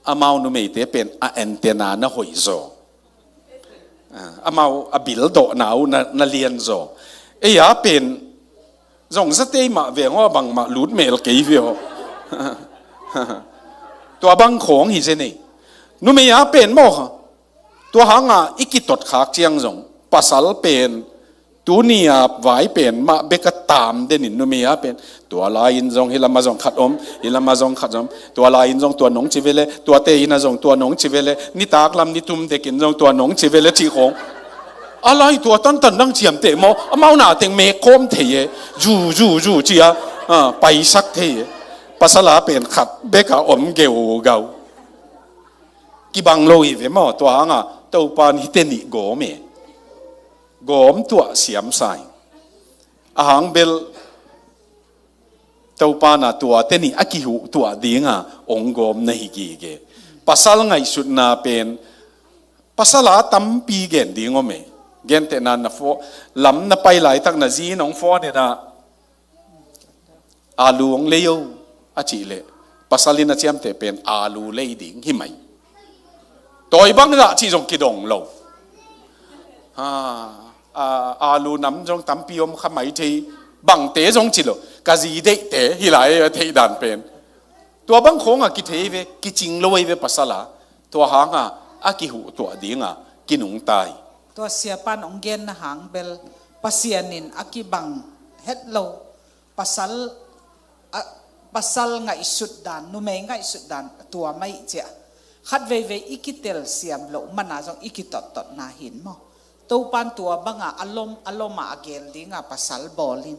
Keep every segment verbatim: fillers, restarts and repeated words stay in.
Amau numeite pen a antenna na hoih zaw. Ah, amau a bil dawhna uh na, na lian zaw. Ei a pen zong zatei mah veng aw, bangmah lut mel kei ve aw. Tua bang khawng hi zen ei. Numei a pen maw, tua hanga i kitot khak ciang zong pasal pen tuni a vai pen mah bek a tam den in, numei a pen tua lai-in zong hi lama zong khat om, hi lama zong khat om, tua lai-in zong tua nong ci vele, tuate in a zong tua nong ci vele, nitak lam ni tum dekin zong tua nong ci vele cih khawng. A lai tua tantan dang ciamteh maw, amau na teng mek khawm thei e, zu zu zu ci a, ah, paisak thei e. Pasal a pen khat bek a om geugau. Kibang lo hi ve maw, tua hanga Topan hite nih gawm e. Gawm tuah siam sa ing. A hang bel Topan a tuate nih a kihuh tuah dinga ong gawm na hi gige. Pasal ngaihsutna pen, pasal a tampi gen ding om e. Gentehna na fo-, lam na pai laitak na zi in ong phone in a, "Alu ong lei o," a cih leh, pasal in a ciamteh pen alu lei ding hi mai. Tawi bang zah cih zong kidong lo. Ha, a, alu nam zong tampi om kha mai thei, bangte zong ci lo. Ka zi deihte hi lai a theih dan pen. Tua bang khawng a kithei ve, kicing lo ei ve pasal a. Tua hanga a kihuh tuah dinga kinungta hi. Tua siapan ong genna hang bel, Pasian in a kibang het lo pasal, a, pasal ngaihsut dan, numei ngaihsut dan tua mai cia. Khat veivei i kitel siam loh mana zong i kitottotna hin maw. Topan tua banga a lom, a loma a gel dinga pasal bawlin.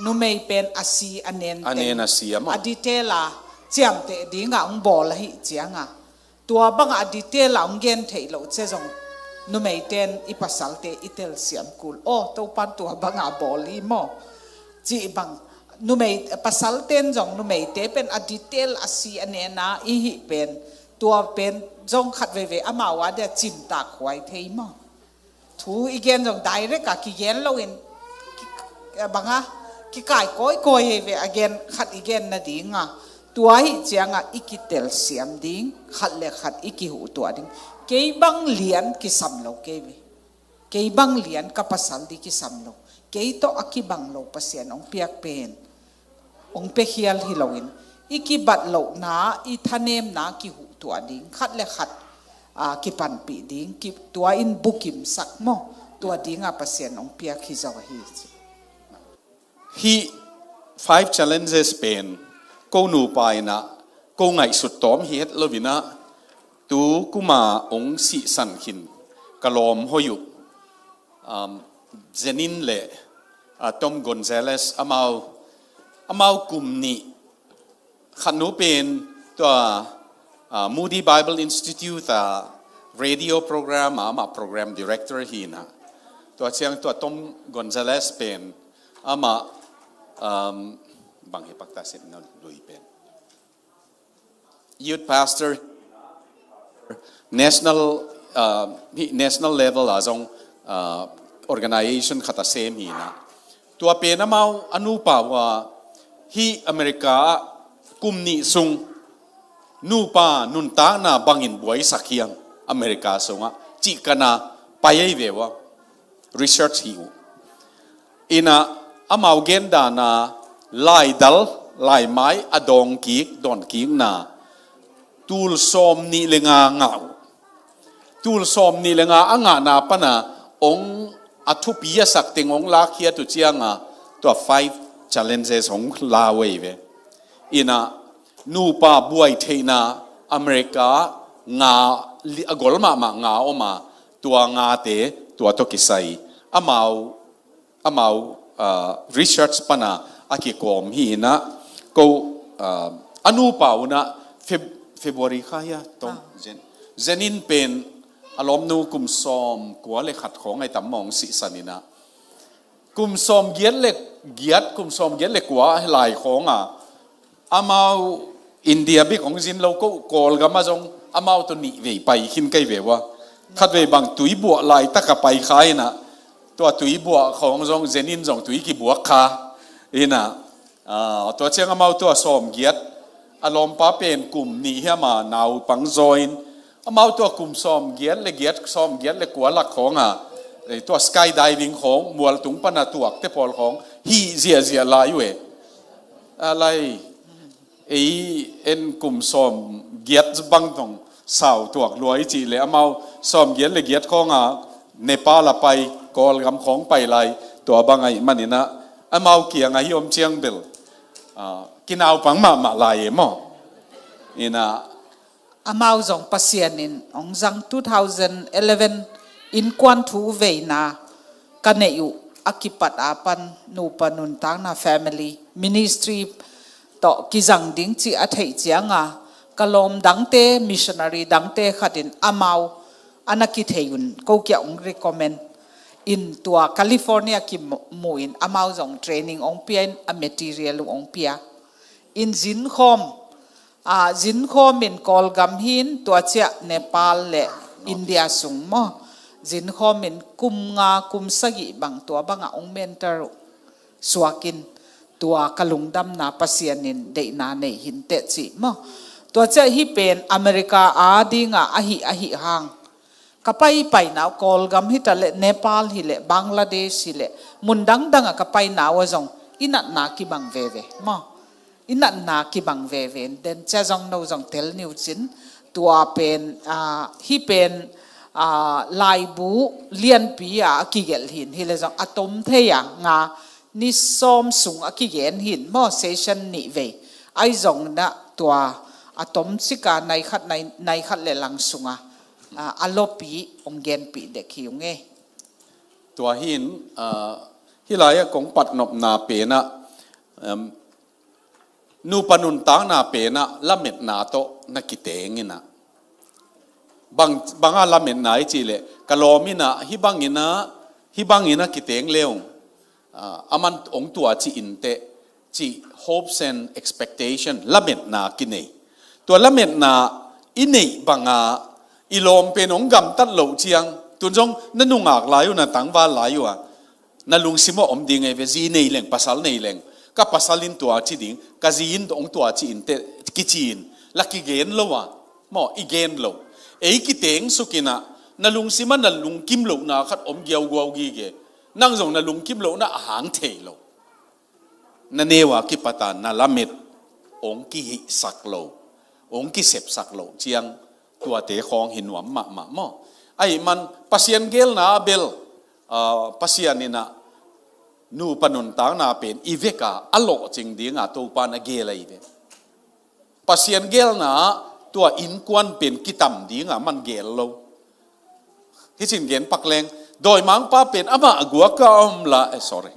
Numei pen a si a nen a nen a si a maw, a detail a ciamteh dinga ong bawl ahi cianga. Tua banga a detail a ong gen theih loh cia zong, numeiten i pasalte i telsiam kul. Aw, Topan tua banga bawl hi maw. Cih bang, numei, pasalten zong numeite pen a detail a si a nena i hih pen, tua pen zong khat veivei amau a dia cimtak huai thei maw. Thu i gen zong direct a kigen loin, ki-, banga, kikai kawikawi hi ve a gen, khat i gen nadinga. Tua hi cianga i kitel siam ding, khat le khat i kihuh tuah ding. Kei bang lian kisam lo kei ve. Kei bang lian ka pasal di kisam lo. Kei tawh a kibang lo Pasian ong piak pen ong pia khial hi loin, i kibat lohna, i thanemna kihuh tuah ding, khat le khat, a, kipanpih ding, ki, tua in bukimsak maw, tua dinga Pasian ong piak hi zaw hi. Hih five challenges pen ko nupa in a, ko ngaihsut tawm hi het lo in a, tu kuma ong sihsan khin ka lawm hoih uh, um, Zenin le, uh, Tom Gonzalez, amau, amau kum nih, khat nu pen tua, uh, Moody Bible Institute a radio program a, amah program director hi in a. Tua ciang tua Tom Gonzalez pen amah, um, bang hi pakta sin na lui pen youth pastor, national, uh, hih national level a zong, uh, organization khat a sem hi in a. Tua pen amau a nupa uh a hih America ah kum nih sung nupa nuntakna bangin buaisak hiam America sungah cih kana pai ei ve uh a. Research hi uh. In a, amau gen dan a, laidal, laimai a dawngkik, dawnkikna tul sawm nih le nga ngah uh. Tul sawm nih le nga a ngahna pana ong a thupi a sak teng ong lakkhiat uh cianga tua five challenges ong la uh ei ve. In a, nupa buai theihna America nga li-, a gol mahmah nga om a, tua ngate tua tawh kisai amau, amau, ah, research pana a kikawm hi in a, ko, ah, a nupa un a Feb-, February kha hia, Tom? Ah. Zen, Zenin pen a lawmnu kum sawm kua le khat khawng ai tam mawng sihsan in a. Kum sawm giat le giat, kum sawm giat le kua lai khawng a, amau India bek hong zin lo ko, Kawlgam ah zong amau tawh nih vei pai khin kei ve uh a. Khat vei bang tuibuah laitaka pai kha in a, tua tuibuah khawng zong Zenin zong tui kibuak kha in a, ah, tua ciang amau tua sawm giat, A lawmpa pen kum nih hiam a naupang zaw in, amau tua kum sawm giat le giat, sawm giat le kua lak khawng a, eh, tua skydiving khawng mual tung pan a tuakte pawl khawng hih ziahziah lai uh e. A lai, ei en kum sawm giat bang tawh sau tuak lua i cih leh amau sawm giat le giat khawng a Nepal a pai, Kawlgam khawng pai lai, tua bang ahih manin ah amau kiang ah hih om ciang bel, ah, kinaupang mahmah lai e maw. In ah, amau zong Pasian in hong zang two thousand eleven innkuan thu veina ka neih uh a kipat a pan nupa nuntakna family ministry tawh kizang ding cih a theih ciang a, ka lawm dangte, missionary dangte khat in amau a na kithei un ko kiang hong recommend in, tua California kimu in amau zong training hong pia in a material uh hong pia in, zinkhawm, ah, zinkhawm in Kawlgam hi in, tua ciang Nepal le India sung maw, zinkhawm in kum nga kum sagih bang tua bang ah hong mentor uh suak in, tua ka lungdamna Pasian in deihna nei hi inteh cih maw. Tua ciang hih pen America a ding a ahih, ahih hang ka pai paina uh, Kawlgam hi ta leh, Nepal hi leh, Bangladesh hi leh, mun dangdang ah ka paina uh ah zong i natna kibang veve maw. I natna kibang veve in, den ciang zong no zong tel ni uh cin, tua pen, ah, hih pen, ah, laibu lianpi a kigelh hi in, hi leh zong a tom thei a nga ni sawm sung a kigen hi in maw, session nih vei. Ahi zongin ah tua a tom cik a nai khat, nai, nai khat le lang sung a, ah, a lawpi hong genpih dek hi ung e. Tua hi in, ah, hih lai ah kong patnopna pen ah, em, nupa nuntakna pen ah lametna tawh na kiteng in ah. Bang, bang a lametna i cih leh, ka lawm in ah, hih bang in ah, hih bang in ah kiteng le ung, ah, aman hong tua ci inteh cih hopes and expectation, lametna kinei. Tua lametna i neih bang a i lawm pen hong gamtat loh ciang, tun zong na nungak lai uh, na tangval lai uh a, na lungsim ah om ding ei ve, zi nei leng, pasal nei leng, ka pasal in tua ci ding, ka zi in hong tua ci inteh kici in la kigen lo a, maw, i gen lo. Ei kiteng suk in ah, na lungsim ah na lungkim lohna khat om giauguau gige. Nang zong na lungkim lohna a hang thei lo. Na neu a kipat a na lamet hong kihihsak lo, hong kisepsak loh ciang, tuate khawng hi nuam mahmah maw. Ahih man Pasian geelna ah bel, ah, Pasian in ah nupa nuntakna pen i vek a, a lawhcing ding a Topa na gel ahi ve. Pasian geelna ah tua innkuan pen kitam ding a man gel lo. Hih cin gen pak leng, dawimangpa pen amah guak a om lai, eh, sorry.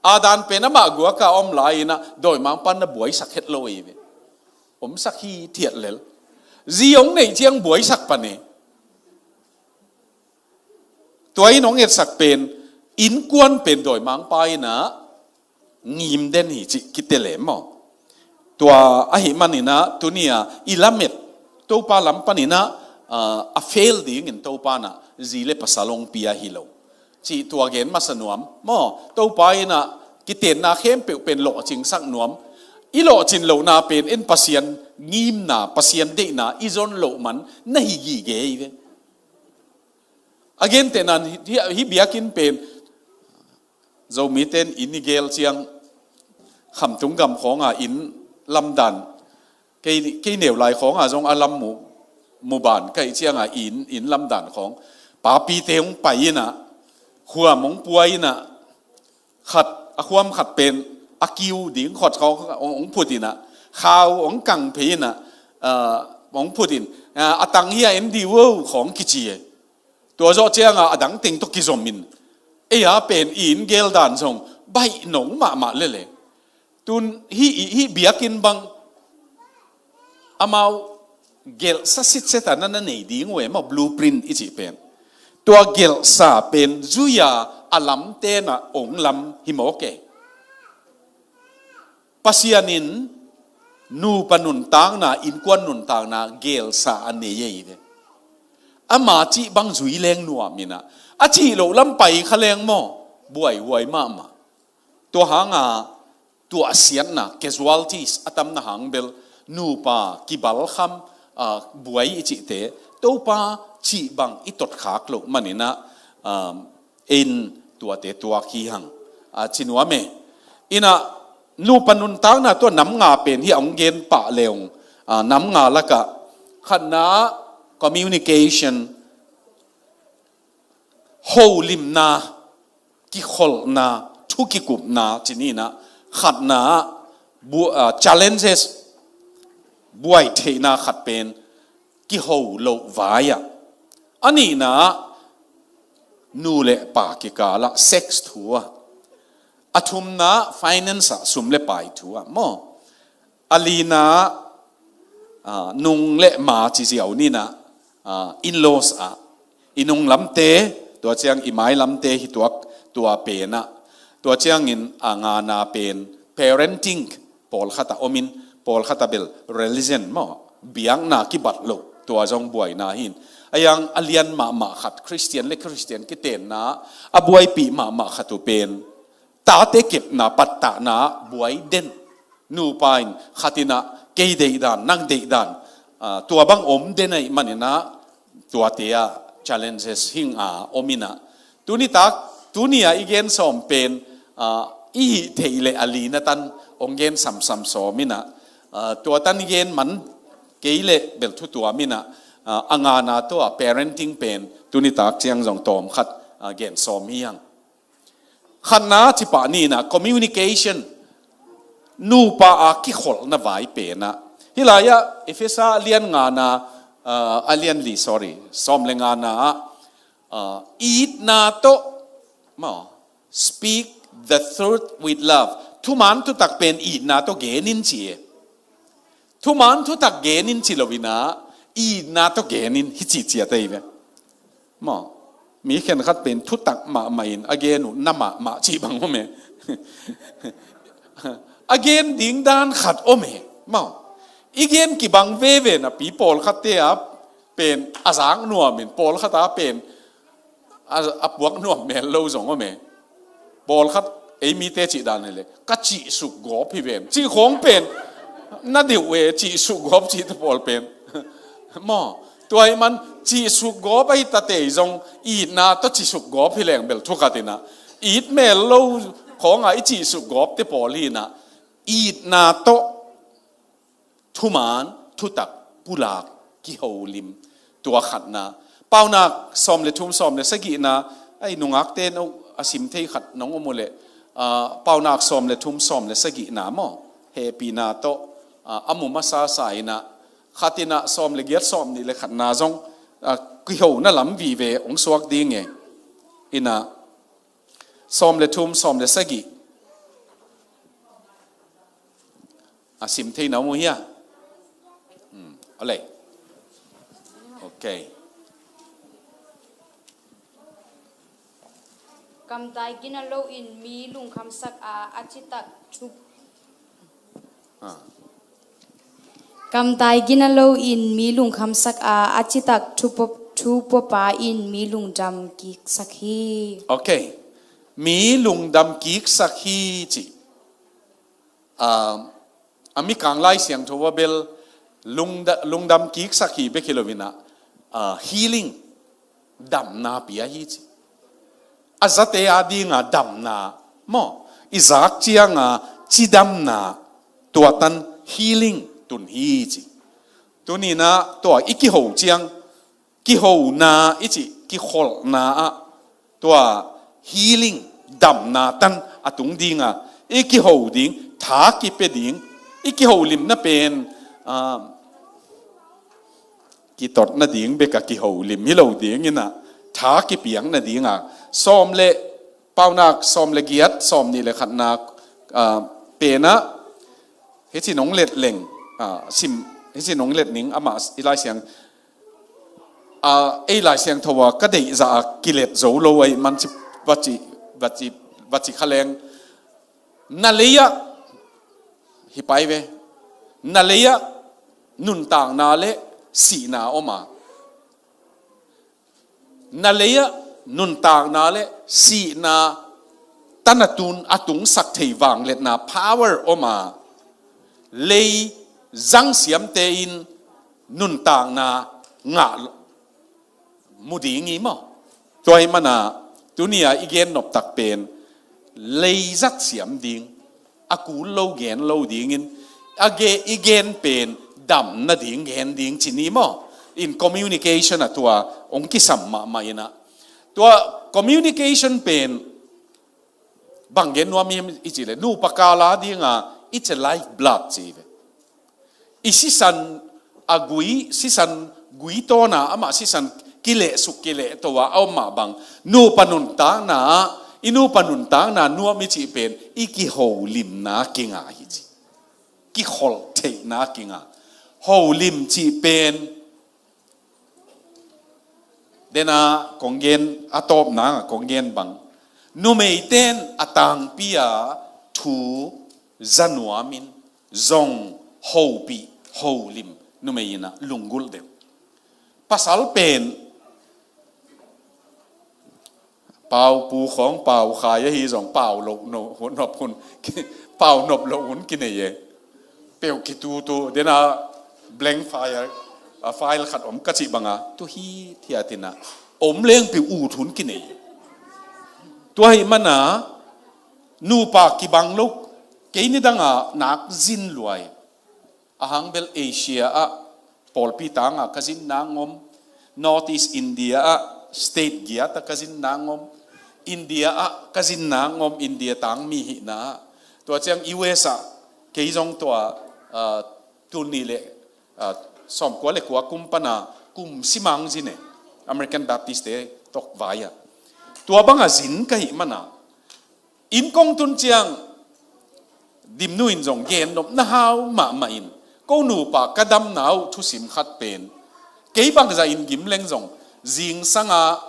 Adam pen amah guak a om lai in ah dawimangpa na buaisak het lo ahi ve. Omsak hithiat lel. Zi hong neih ciang buaisak pan e. Tua in hong etsak pen, innkuan pen dawimangpa in ah ngim den hi cih kitel e maw. Tua ahih man in ah tuni a i lamet, Topa lam pan in ah, ah, a fail ding in Topa in ah zi le pasal hong pia hi lo cih tua gen masa nuam maw. Topa in ah kitenna khempeuh pen lawhcingsak nuam. I lawhcin lohna pen en Pasian ngimna, Pasian deihna i zon loh man na hi gige hi ve. A gentehna in hih, hih biakinn pen, Zomite in inn i gel ciang, Khamtung gam khawng a inn lamdan, kei, kei neu lai khawng a zong a lam mu, mu ban ka hih ciang a inn, inn lamdan khawng, papite hong pai in ah, khuam hong pua in ah, khat, a khuam khat pen a kiu ding khawng hong, hong phut in ah, khau hong kang phei in ah, ah, hong phut in, ah, a tang hi a en dih un khawng kici e. Tua zawh ciang a a dang teng tawh kizom in, ei a pen i inn gel dan zong baih nong mahmah lel e. Tun hih, hih biakinn bang amau gelhsa sitset a na na nei ding uh e maw, blueprint i cih pen. Tua gelhsa pen zui a a lamte in ah hong lam hi mawk e. Pasian in nupa nuntakna, innkuan nuntakna gelhsa a nei ahi ve. Ama cih bang zui leng nuam in ah, a cih loh lam pai kha leng maw, buaihuai mahmah. Tua hang a tuahsiatna, casualties a tamna hang bel, nupa kibalkham, ah, buai i cihte, Topa cih bang i totkhak loh maninah, ah, in tuate tuak hi hang, ah, ci nuam e. Inah nupa nuntakna tua nam nga pen hi a hong gen pah leung, ah, nam nga lakah khatna communication, holimna, kikholhna, thu kikupna, ci ninah khatna bu-, ah, challenges, buai theihna khat pen kiho loh vai-ah. A nihna nu le pa kikalah sex thu ah. A thumna finance ah, sum le pai thu ah maw. A lina, ah, nung le ma ci ziau ninah, ah, in-laws ah. I nung lamte, tua ciang i mai lamte hi tuak tua penah. Tua ciangin a ngana pen parenting, pawlkhat a omin, pawlkhat a bel religion maw, biakna kibat loh, tua zong buaina hin. A yang a lian mahmah khat, Khristian le Khristian kitenna a buaipih mahmah khat uh pen tate kepna, pattahna buai den. Nupa in khatinah kei deihdan, nang deihdan, ah, tua bang om den ahih maninah tuate ah challenges hing a om inah. Tunitak, tuni-a i gen sawm pen, ah, i hih theih leh a lina tan hong gen samsam sawm inah, ah, tua tan i gen man kei leh bel thu tuam inah, ah, a ngana tawh a parenting pen tunitak ciang zong tawm khat, ah, gen sawm hi hang. Khatna cipah ninah communication, nupa a kikholhna vai penah. Hih lai-ah Efesa a lian ngana, ah, a lian li, sorry, sawm le ngana ah, ah, itna tawh maw, speak the truth with love. Thuman thutak pen itna tawh genin ci e. Thuman thutak genin ci lo inah, itna tawh genin hi ci ciat ahi ve. Maw, mi khenkhat pen thutak mahmah in a gen uh na mahmah cih bang om e. A gen ding dan khat om e. Maw, i gen kibang veve napi pawlkhatte ah pen a zak nuamin, pawlkhat ah pen a, a puak nuam mel lo zong om e. Pawlkhat ei mite cih dan hileh ka cihsuk gawp hi ven cih khawng pen na deuh e, cihsuk gawp cihte pawl pen. Maw, tua ahih man cihsuk gawp ahi tatei zong itna tawh cihsuk gawp hi leng bel thukhat inah, it mel lo khawngah i cihsuk gawpte pawl hi inah, itna tawh thuman thutak pulak kiholim, tua khatna. Paunak sawm le thum, sawm le sagihna, ai, nungakte no a sim thei khat nong om uh leh, ah, Paunak sawm le thum, sawm le sagihna maw, hehpihna tawh, ah, a mu masasa inah, khat inah sawm le giat, sawm nih le khatna zong, ah, kihona lam vive hong suak ding e. Inah sawm le thum, sawm le sagih. A sim thei na mu hia? Hmm, a lei. Ok. Kamtai gina lo in mi lungkhamsak a, a citak thup. Ah. Kamtai gina lo in mi lungkhamsak a, a citak thupop, thupopa in mi lungdam kiksak hi. Ok. Mi lungdam kiksak hi ci. Ah, a Mikang Lai Siangtho ah bel lungda-, lungdam kiksak hi bek hi lo inah, ah, healing, damna pia hi ci. A zate a dinga damna maw, i zak cianga cidamna, tua tan healing tun hi ci. Tuninah tua i kiho ciang, kihona i cih kikholhna ah tua healing, damna tan a tung dinga i kiho ding, tha kipia ding, i kiholimna pen, ah, kitot nading bek a kiholim hi lo ding inah, tha kipiak nadinga sawm le, Paunak sawm le giat, sawm nih le khatna, ah, penah, hih ci nong let leng, ah, sim, hih ci nong let ning amah i Lai Siang, ah, ei Lai Siangtho ah ka deih zah a kilet zo lo ahih man ci, va ci, va ci, va ci kha leng. Na lei-ah, hi pai ve. Na lei-ah nuntakna le sihna om a. Na lei-ah nuntakna le sihna tan a tun, a tungsak thei vangliatna power om a. Lei zangsiamte in nuntakna ngah mu ding hi maw? Tua hi mana, tuni-a i gen noptak pen leizat siam ding, a kul lo gen lo dingin, a ge, i gen pen dam nading gen ding ci ni maw? In communication a tua hong kisam mahmah inah, tua communication pen bang gen nuam hiam i cih leh, nupa kal a dinga it's a life blood ci hi ve. I sisan a gui, sisan gui tawna amah sisan kilehsuk kilehto a a om mah bang, nupa nuntakna ah, i nupa nuntakna nuam i cih pen i kiholimna kinga hi ci. Kikholh theihna kinga. Holim cih pen dena kong gen, a tawpna a kong gen bang, numeite'n a tangpi-a thu za nuamin zong hopih, holim, numei inah lunggulh deuh. Pasal pen pau pu khawng pau khai ahi zong pau loh no, nop hun pau nop loh hun kinei e. Peuh kitutu dena blank file, a file khat om ka cih banga tu hithiat inah om leng peuh ut hun kinei. Tua hi mana nupa kibang lo, kei nidanga nak zin luai. A hang bel Asia ah pawlpi tangah ka zin nang om, North East India ah state giat ah ka zin nang om, India ah ka zin nang om, India tang mi hihna ah. Tua ciang U S ah kei zong tua, ah, tul nih le, ah, sawmkua le kua kum pana kum simang zin e, American Baptist te tawh vai ah. Tua banga zin ka hih mana inn kong tun ciang Dimnu in zong gen nop na hau mahmah in, ko nupa ka damna uh thusim khat pen, kei bangzah in gim leng zong zingsanga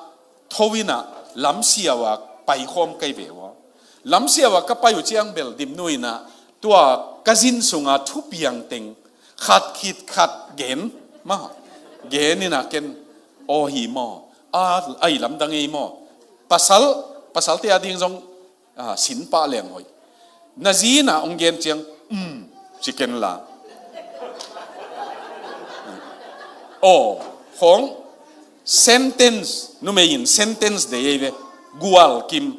tho inah lamsiau a paikhawm kai ve uh a. Lamsiau a ka pai uh ciang bel Dimnu inah tua ka zin sunga thupiang teng khat khit khat gen, ma, gen inah ken, aw hi maw, a, a i lamdang ei maw? Pasal, pasalte a ding zong, ah, sin pah leng hoih. Na zi inah hong gen ciang, um, ci ken la. Aw, khawng sentence, numei in sentence dei ei ve. Gual kim.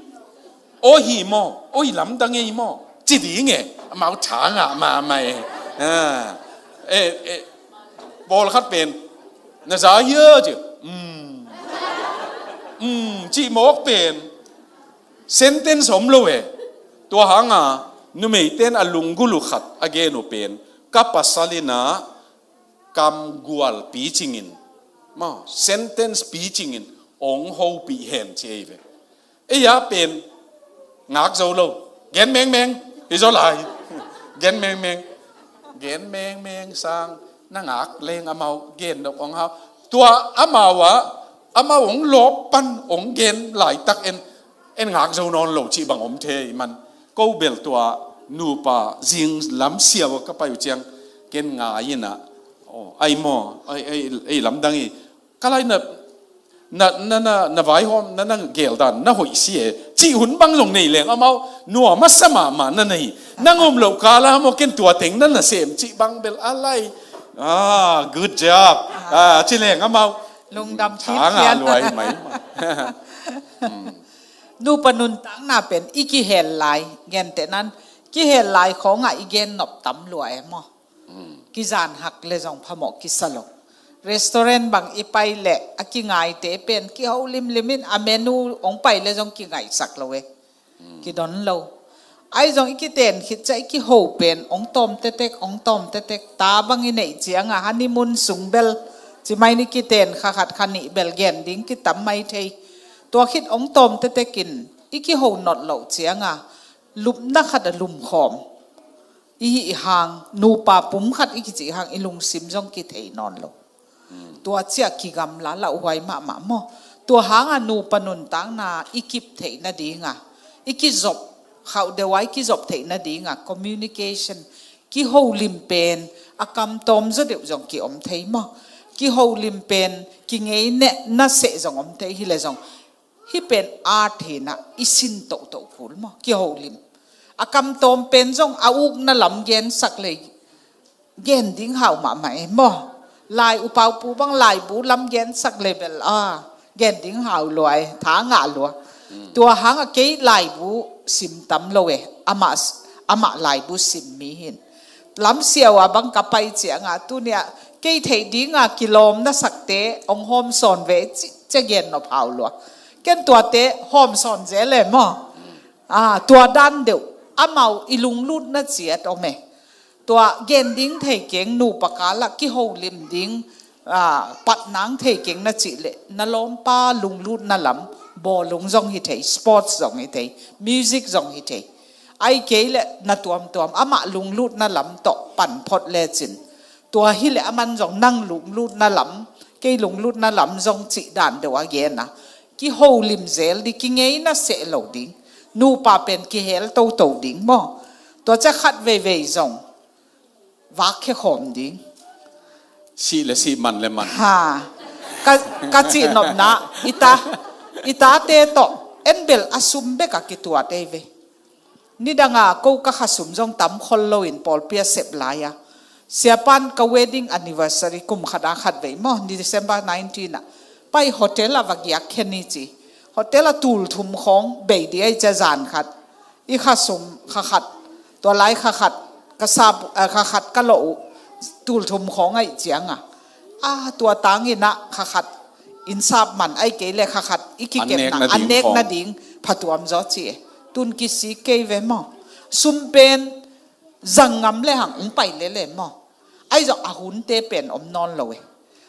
Aw hi maw, aw i lamdang ei maw, ci ding e. Amau tha ngah mahmah e. Ah, eh, eh, pawlkhat pen, na za hia ci. Um, um, cih mawk pen sentence om lo e. Tua hanga numeite'n a lunggulh uh khat a gen uh pen, ka pasal inah kam gual picingin, ma, sentence picingin hong hopih hen ci ei ve. Ei a pen ngak zo lo. Gen mengmeng hi zaw lai. Gen mengmeng. Gen mengmeng sang na ngak leng amau gen dok hong hau. Tua amau ah, amau hong lawp pan hong gen laitak en, en ngak zo nawn lo cih bang om thei man. Ko bel tua nupa zing lamsiau ka pai uh ciang ken ngai inah, aw, ai maw, ai, ai, ei lamdang hi. Ka lai na, na, na, na, na vaihawm, na, na geldan na hoih si e, cih hun bang zong nei leng amau nuam a sa mahmah na nei. Nang om loh kala maw, ken tua teng na nasem cih bang bel a lai. Ah, good job. Ah, ci leng amau lungdam khit, tha ngah khiat luai mai. Nupa nuntakna pen i kihel lai, gentehna-in kihel lai khawngah i gen nop tam lua e maw? Kizan hak le zong phamawh kisa lo. Restaurant bang i pai leh a kingaite pen kiho limlim in, a menu hong pai le zong kingaihsak lo e. Kidon lo. Ai zong i kiten khit ciah i kiho pen hong tawm tetek, hong tawm tetek. Ta bang i neih cianga honeymoon sung bel ci mai ni, kiten kha khat kha nih bel gen ding kitam mai thei. Tua khit hong tawm tetek in i kiho not loh cianga lupna khat a lumkhawm i hih hang, nupa pum khat i kicih hang i lungsim zong kithei nawn lo. Tua ciah kigamla lauhuai mahmah maw? Tua hanga nupa nuntakna i kip theih nadinga, i kizop khauh deuh a i kizop theih nadinga communication, kiholim pen a kam tawm zaw deuh zong kiom thei maw? Kiholim pen kingei neh naseh zong om thei hi le zong, hih pen art hinah i sin tohtoh kul maw, kiholim. A kam tawm pen zong a ukna lam gensak lei, Gen ding hau mahmah e maw. Lai upau pu bang laibu lam gensak level a gen ding hau lua e, tha ngah lua. Tua hanga kei laibu sim tam lo e, amah, amah laibu sim mi hin. Lamsiau a bang ka pai cianga tunia kei theih dinga kilawm nasakte ong hawm sawn ve ci, cia gen nop hau lua. Ken tuate hawm sawn zel e maw. Ah, tua dan deuh amau i lunglutna ciat om e. Tua gen ding thei keng, nupa kala kiholim ding, ah, patnang thei keng na cih leh na lawmpa lunglutna lam, bawlung zong hi thei, sports zong hi thei, music zong hi thei. Ai kei leh na tuamtuam amah lunglutna lam tawh panphot lecin, tua hileh aman zong nang lunglutna lam, kei lunglutna lam zong cih dan deuh a gen a, kiholim zel ding, kingeina seh lo ding, nupa pen kihel toto ding maw. Tua cia khat veivei zong vakkhia khawm ding. Sih le sih, man le man. Ha. Ka, ka cih nopna, i ta, i tate tawh en bel a sum beka kituat ei ve. Nidanga ko ka khasum zong tam khol loin pawlpi a sep lai-a, siapan ka wedding anniversary kum khata khat vei maw, December nineteen ah pai hotel ah va giak khen ni ci. Hotel ah tul thum khawng bei dih ai cia zan khat. I khasum kha khat, tua lai kha khat ka sap, eh, kha khat ka loh uh, tul thum khawng aih cianga, a tua tangin ah kha khat in sap man ai kei le kha khat i kikepna a nek nading phatuam zaw ci e. Tun kisik kei ve maw. Sum pen zang ngam le hang ung pai lele maw. Ai zawh a hunte pen om nawn lo e.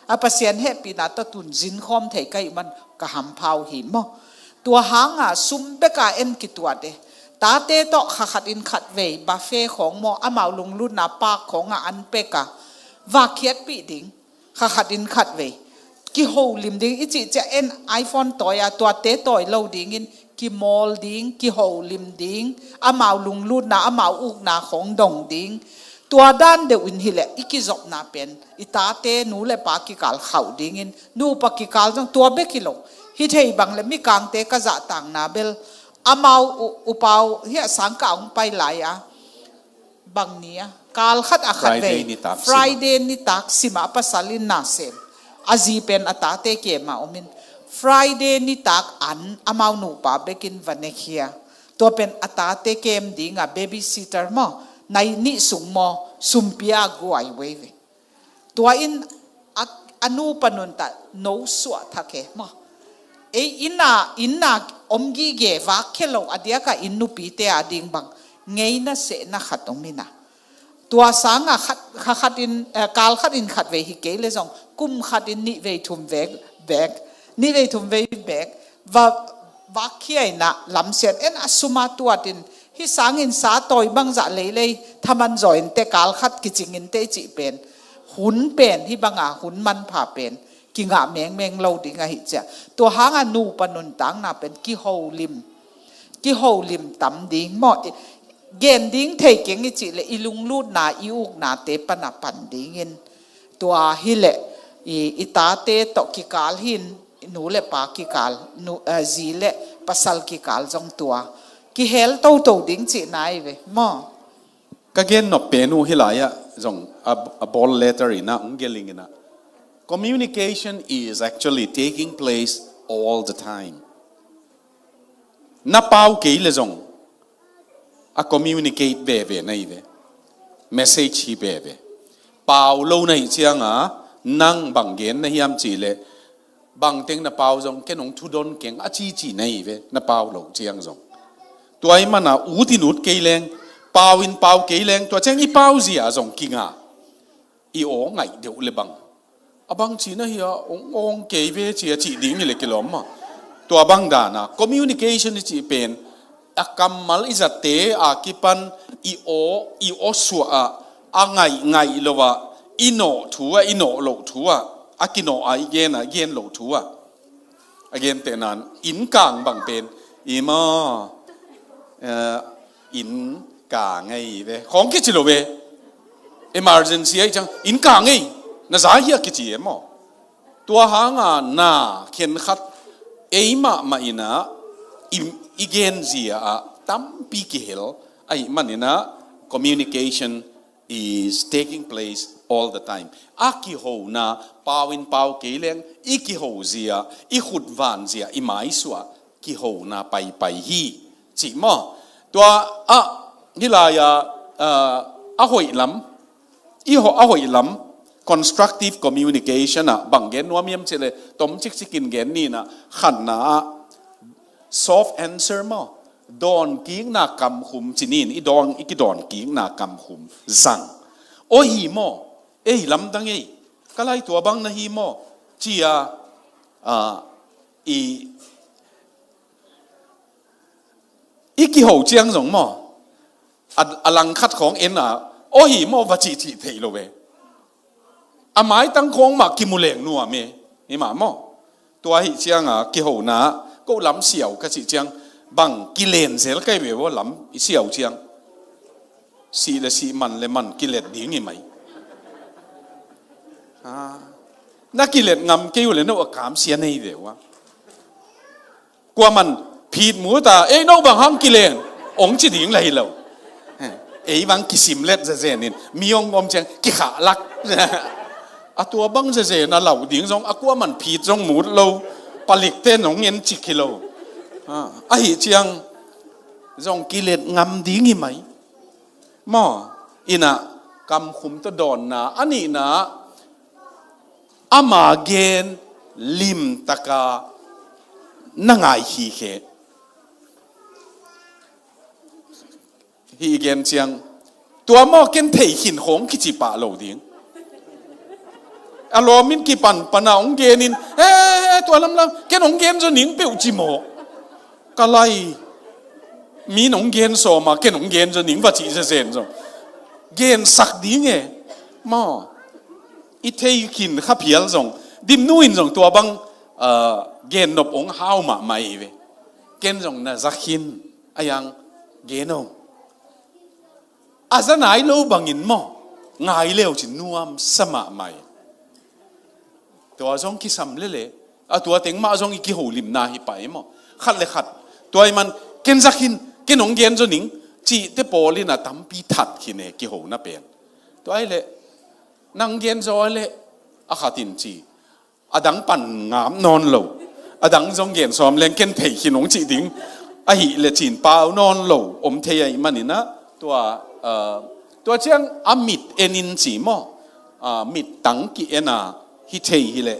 A Pasian hehpihna tawh tun zin khawm thei ka hih man ka hampha uh hi maw. Tua hanga sum beka en kituat e. Tate tawh kha khat in khat vei buffet khawng maw, amau lunglutna pak khawngah an peka, vakkhiatpih ding. Kha khat in khat vei kiholim ding i cih ciah en iPhone tawi a tuate tawi lo dingin kimawl ding, kiholim ding, amau lunglutna, amau ukna khawng dong ding. Tua dan deuh in hileh i kizopna pen i tate nu le pa kikal khauh dingin, nupa kikal zong tua bek hi lo. Hi thei bang le mikangte ka zahtakna bel amau u-, upau hiah sangkah hong pai lai-a, bang ni a, kal khat a khat vei Friday nitak sima a pasal in na sem. A zi pen a tate kema omin Friday nitak an amau nupa bekin va nekhia. Tua pen a tate kem dinga babysitter maw, nai nih sung maw, sumpia guai vei ve. Tua in a, a nupa nuntak no suah thak e maw. Ei inna, inna om gige vakkhia lo a diaka inn nupite a ding bang ngeina sehna khat om ina. Tua sanga khat, kha khat in, eh, kal khat in khat vei hi kei le zong kum khat in nih vei thum vek, vek, nih vei thum vei vek va, vakkhia ina lamsian en a suma tuatin hi sangin sa tawi bangzah leilei thaman zaw inte, kal khat kicing inte i cih pen, hun pen hi banga hun manpha pen kingah mengmeng lo ding ahi cia. Tua hanga nupa nuntakna pen kiholim, kiholim tam ding maw. Gen ding thei keng i cih le i lunglutna, i uknate pana pan dingin. Tua hileh i, i tate tawh kikal hin, nu le pa kikal, nu, eh, zi le pasal kikal zong tua kihel toto ding cihna hi ve maw. Ka gen nop pen uh hi lai-ah zong a, a bawl letter ina ung geling ina, communication is actually taking place all the time. Na pau kei le zong a communicate veve na hi ve. Message hi veve. Pau lo na hi cianga nang bang gen na hiam cih le, bangteng na pau zong ken hong thudon keng a cici na hi ve, na pau lo ciang zong. Tua i mana ut in ut kei leng, pau in pau kei leng, tua ciang i pau zia zong kinga. I aw ngaih deuh le bang, a bang cina hi a, ong, ong kei ve ci a cih ding hi le kilawm maw. Tua bang dana communication i cih pen a kammal i zatte a kipan i aw, i aw suah a, a ngaih ngaih lo a, i nawh thu a, i nawh loh thu a, a kinawh a i gen a, i gen loh thu a. A gentehnan innkang bang pen i maw, eh, innkang ei ve khawng kici lo ve. Emergency ahi ciang innkang ei, na za hia kici e maw. Tua hanga na khenkhat ei mahmah ina i, i genzia ah tampi kihel ahi manina communication is taking place all the time. A kihona, pau in pau kei leng, i kiho zia, i khutvan zia, i maisuah, kihona paipai hi, cih maw. Tua a, hih lai-a, ah, a hoih lam, i ho-, a hoih lam, constructive communication ah, bang gen nuam hiam cih leh, tom cikcik in gen ni na, khatna ah, soft answer maw, dawnkikna kamkhum ci ni in, i dawn, i kidawnkikna kamkhum zang. Aw hi maw, ei lamdang ei, ka lai tua bang na hi maw, ci-a, ah, i, i kiho ciang zong maw, a, a langkhat khawng en a, aw hi maw va cihcih thei lo ve. A maitang khawng mah kimu leng nuam e, hi mah maw. Tua hi ciang a, kihona, ko lam siau ka cih ciang, bang kilen zel kai ve aw lam i siau ciang. Sih le sih, man le man kilet ding hi mai. Ah. Na kilet ngam kei uh le no a kamsia nei ve uh a. Kuaman phit mut a, ei no bang hang kilen, ong ci ding la hi lo. Ei bang kisim let zezen in, mi ong om ciang, kikhah lak. A tua bang zezen a lau ding zong, a kuaman phit zong mut lo, palikte nong en cik hi lo. Ah, ahi ciang, zong kilet ngam ding hi mai. Maw, ina kamkhum tawh dawnna, a nihna, ama gen limtaka na ngai hi khe. Hih gen ciang, tua maw ken thei khin khawng kici pah lo ding. A lawm in kipan pana hong gen in, eh, tua lamlam, ken hong gen zaw ning peuh ci maw. Ka lai, mi nong gen sawma, ken hong gen zaw ning va cih zezen zong. Gensak ding e, maw. I thei khin kha phial zong. Dimnu in zong tua bang, ah, gen nop hong hau mahmah hi ve. Ken zong na za khin, a yang gen o. A za nai lo bangin maw. Ngai leu cin nuam sa mahmah hi. Tua zong kisam lele, a tua teng mah zong i kiholimna hi pai maw. Khat le khat, tua i man, ken za khin, ken hong gen zaw ning, cihte pawl in a tampi that khin e kihona pen. Tua i le, nang gen zaw le, a khat in ci, a dang pan ngam nawn lo, a dang zong gen sawm leng ken thei khin hong cih ding, ahi le cin pau nawn lo, om thei ahi manin a, tua, ah, tua ciang a mit en in ci maw, ah, mit tang ki en a, hi thei hi le,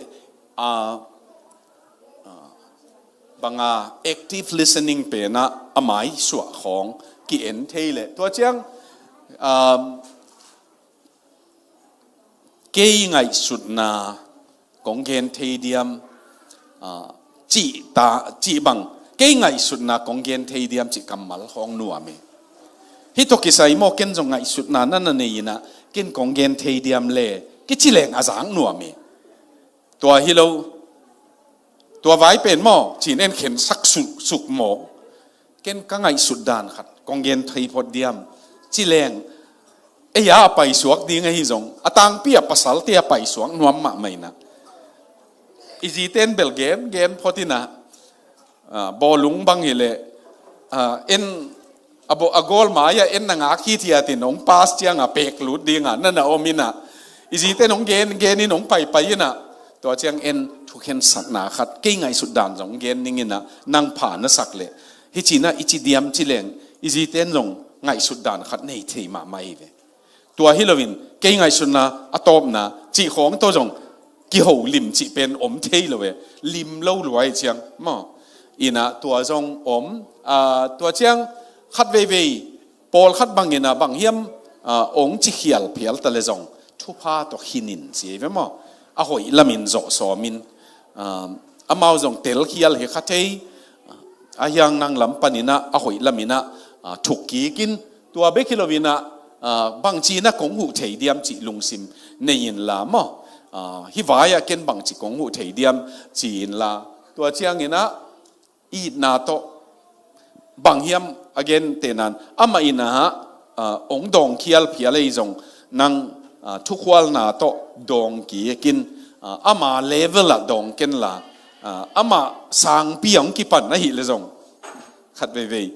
ah, ah, banga active listening pen a, a maisuah khawng ki en thei le. Tua ciang, ah, kei ngaihsutna kong gen thei diam, ah, cih ta, cih bang, kei ngaihsutna kong gen thei diam cih kammal khawng nuam e. Hih tawh kisai maw ken zong ngaihsutna na na nei in a, ken kong gen thei diam le, kici leng a zak nuam e. Tua hi lo, tua vai pen maw, cin en khensak suk, suk maw. Ken ka ngaihsut dan khat, kong gen thei phot diam. Ci leng, ei a paisuak ding ahi zong, a tangpi a pasalte a paisuak nuam mahmah in a. I zite in bel gen, gen phot in a. Ah, bawlung bang hi le, ah, en, a baw-, a gawl mai-ah en na ngak hithiat in hong pass ciang a pek lut ding a, na na om in a. I zite in hong gen, gen in hong paipai in a. Tua ciang en thukhensakna khat, kei ngaihsut dan zong gen ning in a, nang pha na sak le. Hi cin a i ci diam ci leng, i zite in zong ngaihsut dan khat nei thei mahmah hi ve. Tua hi loin, kei ngaihsutna, a tawpna, cih khawng tawh zong, kiho lim cih pen om thei lo e, lim lo luai ciang, maw. In a tua zong om, ah, tua ciang khat veivei, pawlkhat bang in a bang hiam, ah, ong ci khial phial ta le zong, thupha tawh khin in ci ei ve maw. A hoih lamin zawh sawmin, ah, amau zong tel khial hi kha thei, a hiang nang lam panin a, a hoih lamin a, ah, thuk kik in, tua bek hi loin a, ah, bangci in a kong huh thei diam cih lungsim nei inla maw. Ah, hih vai-ah ken bangci kong huh thei diam ci inla. Tua ciangin a, itna tawh, bang hiam a gen tenan, amah in a, ah, ong dawng khial phial ei zong, nang, ah, thukhualna tawh dawng kik in, ah, ama level ah dawng kenla, ah, amah sangpi a ong kipan ahih le zong. Khat veivei.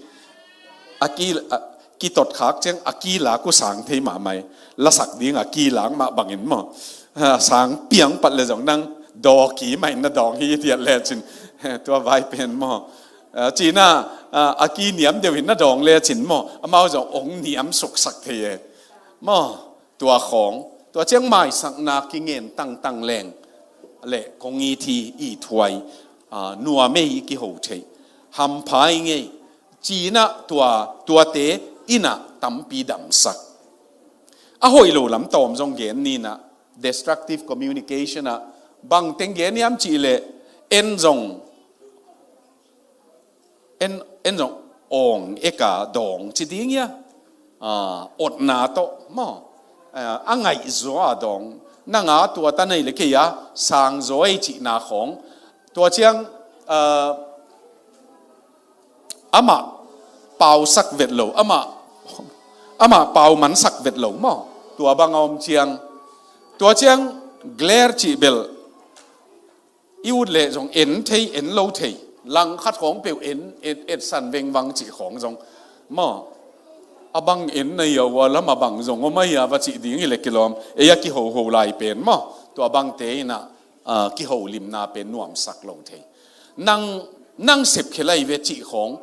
A ki, a, kitot khak ciang a ki lak uh sang thei mahmah hi. Lasak ding a ki lak mah bangin maw, sang piang pat le zong nang daw ki mah in na dawng hi tiat lecin, tua vai pen maw, cina a ki niam deuh in na dawng lecin maw, amau zong ong niam suksak thei e maw. Tua khawng, tua ciang maisakna kingen tangtang leng le kong it hi, i thuai, nuam ei, i kiho thei, hampha i ngei, cinah tua, tuate inah tampi damsak. A hoih lo lam tawm zong gen ninah, destructive communication ah bang teng gen hiam cih leh, en zong en, en zong awng eka dawng ci ding hia, otna tawh maw, a ngaihzaw a dawng, nanga tua ta nei le kei a sangzaw ei cihna khawng, tua ciang amah pausak vet lo, amah, amah pau mansak vet lo maw, tua bang a om ciang, tua ciang glare cih bel i ut leh zong en thei, en lo thei, langkhat khawng peuh en, en, etsan vengvang cih khawng zong maw, a bang en na hia, ua lam a bang zong om a hia va cih ding hi leh kilawm, ei a kihoho lai pen maw, tua bangte inah kiholimna pen nuamsak lo thei. Nang, nang sepkhia lai ve cih khawng,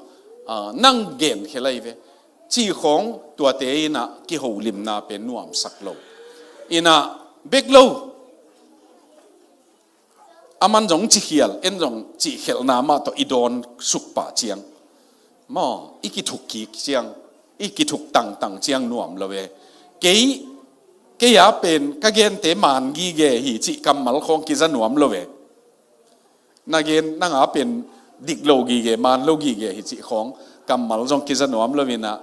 nang genkhia lai ve cih khawng, tuate inah kiholimna pen nuamsak lo. Inah bek lo, a man zong cihkhial, en zong cihkhelhna mah tawh i dawn suk pah ciang maw, i kithuk kik ciang, i kithuk tangtang ciang nuam lo e. Kei, kei a pen ka gente man gige hi cih kammal khawng kiza nuam lo e. Na gen, nanga pen dik lo gige, man lo gige hi cih khawng kammal zong kiza nuam lo inah,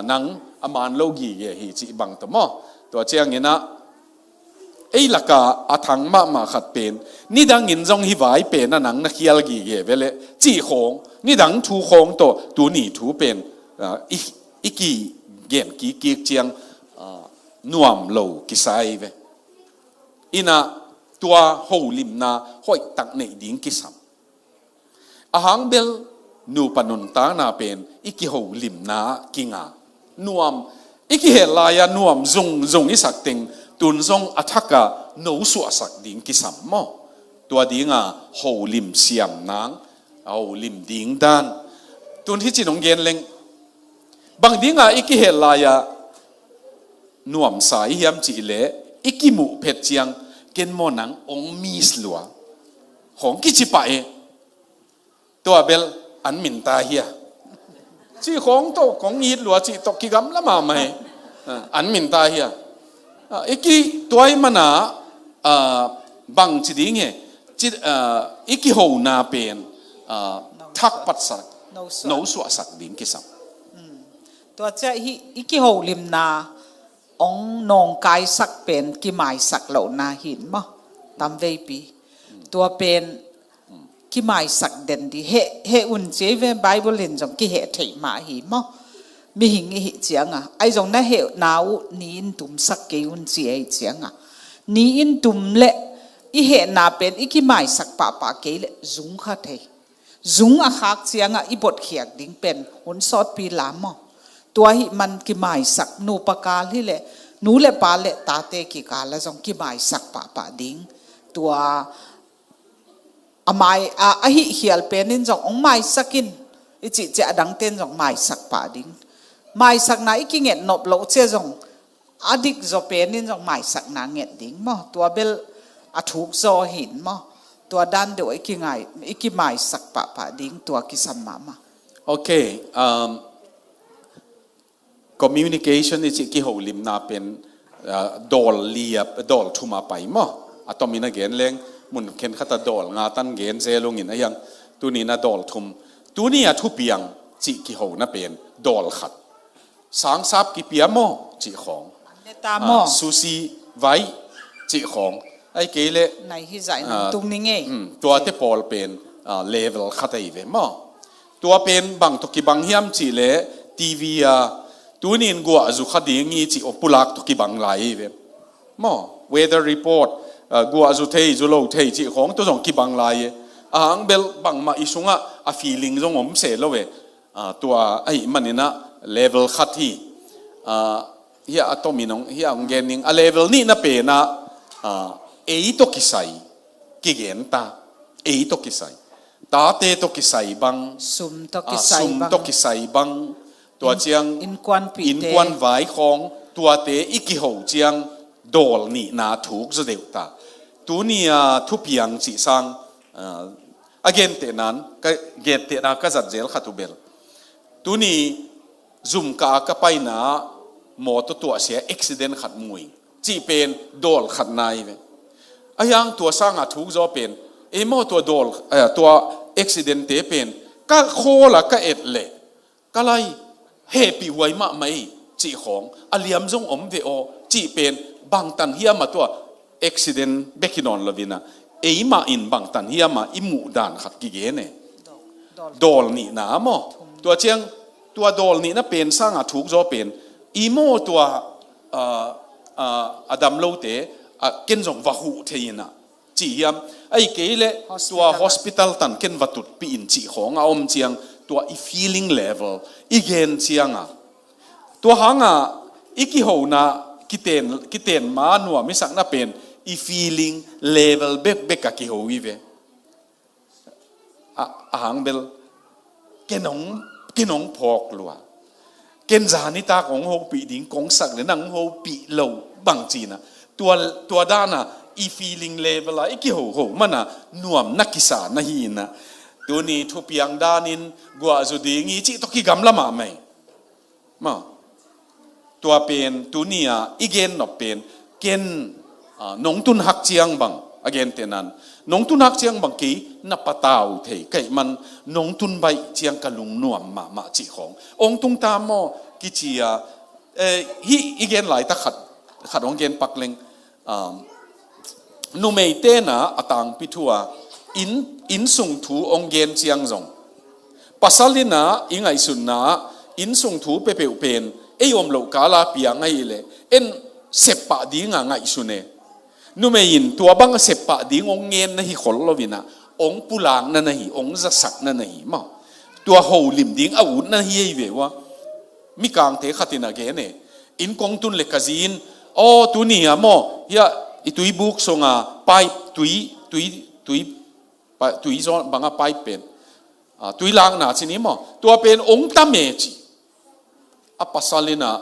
nang a man lo gige hi cih bang tawh maw. Tua ciang inah ei laka a thang mahmah khat pen, nidangin zong hi vai pen a nang na khial gige ve leh cih khawng, nidang thu khawng tawh tuni thu pen i, i kigen kikkik ciang nuam lo kisa ei ve. Inah tua holimna hoihtak neih ding kisam. A hang bel nupa nuntakna pen i kiholimna kinga, nuam, i kihel lai-a nuam zungzung i sak teng, tun zong a thaka no suahsak ding kisam maw. Tua dinga holim siam nang, a holim ding dan. Tun hi cin hong gen leng, bang dinga i kihel lai-a nuamsa i hiam cih leh, i kimuh phet ciang, ken maw nang ong miss lua khawng kici pah e. Tua bel an minta hia cih khawng tawh, kong it lua cih tawh kigamla mahmah e. An minta hia, i ki, tua i mana bang ci ding e, i kihona pen thak patsak, no suahsak ding kisam. Tua ciah hih i kiholimna ong nawngkaisak pen kimaisak lohna hi in maw. Tamveipi tua pen kimaisak den dih, heh, heh un ci ei ve, Bible in zong kiheh theih mah hi maw. Mihing i hih cianga, ahi zong na hehna uh ni-in tumsak kei un ci ei cianga, ni-in tum leh i hehna pen i kimaisak pahpah kei leh zung kha thei. Zung a khak cianga i botkhiak ding pen hun sawtpi lam maw. Tua hih man kimaisak, nupa kal hi leh, nu le pa le tate kikal a zong kimaisak pahpah ding. Tua a mai, a, a hih khial penin zong ong maisak in, i cihciah a dangten zong maisak pah ding. Maisakna i kinget nop loh cia zong a dik zaw penin zong maisakna nget ding maw. Tua bel a thuk zaw hi in maw. Tua dan deuh i kingai, i kimaisak pahpah ding, tua kisam mahmah. Ok, communication i cih kiholimna pen dawl li a, dawl thum a pai maw. A tomin a gen leng mun khenkhat a dawl nga tan gen zel ungin, a hiang tunin a dawl thum. Tuni a thupiang cih kihona pen dawl khat. Sangsap kipia maw cih khawng, sushi vai cih khawng, ahih kei leh nai hi zai nang tung ni ngei. Tuate pawl pen level khat ahi ve maw. Tua pen bang tawh kibang hiam cih leh TV a tunin guah zu kha ding hi cih aw pulak tawh kibang lai ahi ve maw. Weather report, guah zu thei, zu lo thei cih khawng tawh zong kibang lai e. A hang bel bangmah i sungah a feeling zong om se lo e. Tua ahih maninah Level khat hi. Ah, hi a tomin hong, hi a hong gen ning. A level nihna pen ah, ah, ei tawh kisai kigen ta. Ei tawh kisai. Tate tawh kisai bang. Sum tawh ah, kisai sum bang. Tawh kisai bang. Tua in-, ciang innkuanpihte. Innkuan vai khawng, tuate i kiho ciang dawl nihna thuk zaw deuh ta. Tuni a thupiang cih sang, ah, a gentehna, ka, gentehna ka zat zel khat uh bel. Tuni zum ka a ka paina mawtaw tuahsia accident khat mu ing cih pen dawl khat nai ve. A hiang tua sanga thuk zaw pen, ei maw tua dawl, eh, tua accident te pen, ka khawl a ka et leh, ka lai, hehpih huai mahmah ei, cih khawng, a liam zong om ve aw, cih pen, bangtan hiam a tua, accident bek hi nawn lo in ah, eimah in bangtan hiam a i muh dan khat kigen e. Dawl. Dawl nihna maw. Tua ciang, tua dawl nihna pen sanga thuk zaw pen, i maw tua, ah, ah, a dam lote, ah, ken zong va huh thei in ah, cih hiam. Ahih kei leh tua hospital ah, hospital tan ken va tutpih in cih khawng a om ciang, tua i feeling level, i gen ciang a. Tua hang a, i kihona, kiten, kiten ma nuam i sakna pen, i feeling level bekbek a kiho hi ve. A, a hang bel, ken hong, ken hong phawk lua. Ken zanitak hong hopih ding, kong sak leh nang hopih lo bang ci in ah. Tua, tua dan a, i feeling level a, i kihoho man a, nuam na kisa na hi in ah. Tuni thupiang danin, guah zu ding hi cih tawh kigamla mahmah hi. Maw. Tua pen, tuni a, i gen nop pen, ken, ah, nong tun hak ciang bang, a gentehna in, nong tun hak ciang bang kei, na patau thei, ka hih man, nong tun baih ciang ka lungnuam mahmah cih khawng. Ong tung ta maw, kici a, eh, hih, i gen laitak khat, khat ong gen pak leng, ah, numeite in ah a tangpi thu a, inn, innsung thu ong gen ciang zong. Pasal in ah i ngaihsutna ah innsung thu peuhpeuh pen, ei om loh kal a piang ahih leh, en sep pah ding a ngaihsun e. Numei in tua bang a sep pah ding ong ngen na hi khol lo in ah, ong pulakna na hi, ong zasakna na hi maw. Tua holim ding a utna hi ei ve ua. Mikangte khat in a gen e. Inn kong tun leh ka zi in, aw, tuni a maw, hia, i tuibuk sung a, pipe, tui, tui, tui, pa, tui zaw bang a pipe pen. Ah, tui lakna ci ni maw. Tua pen ong tam e ci. A pasal in ah,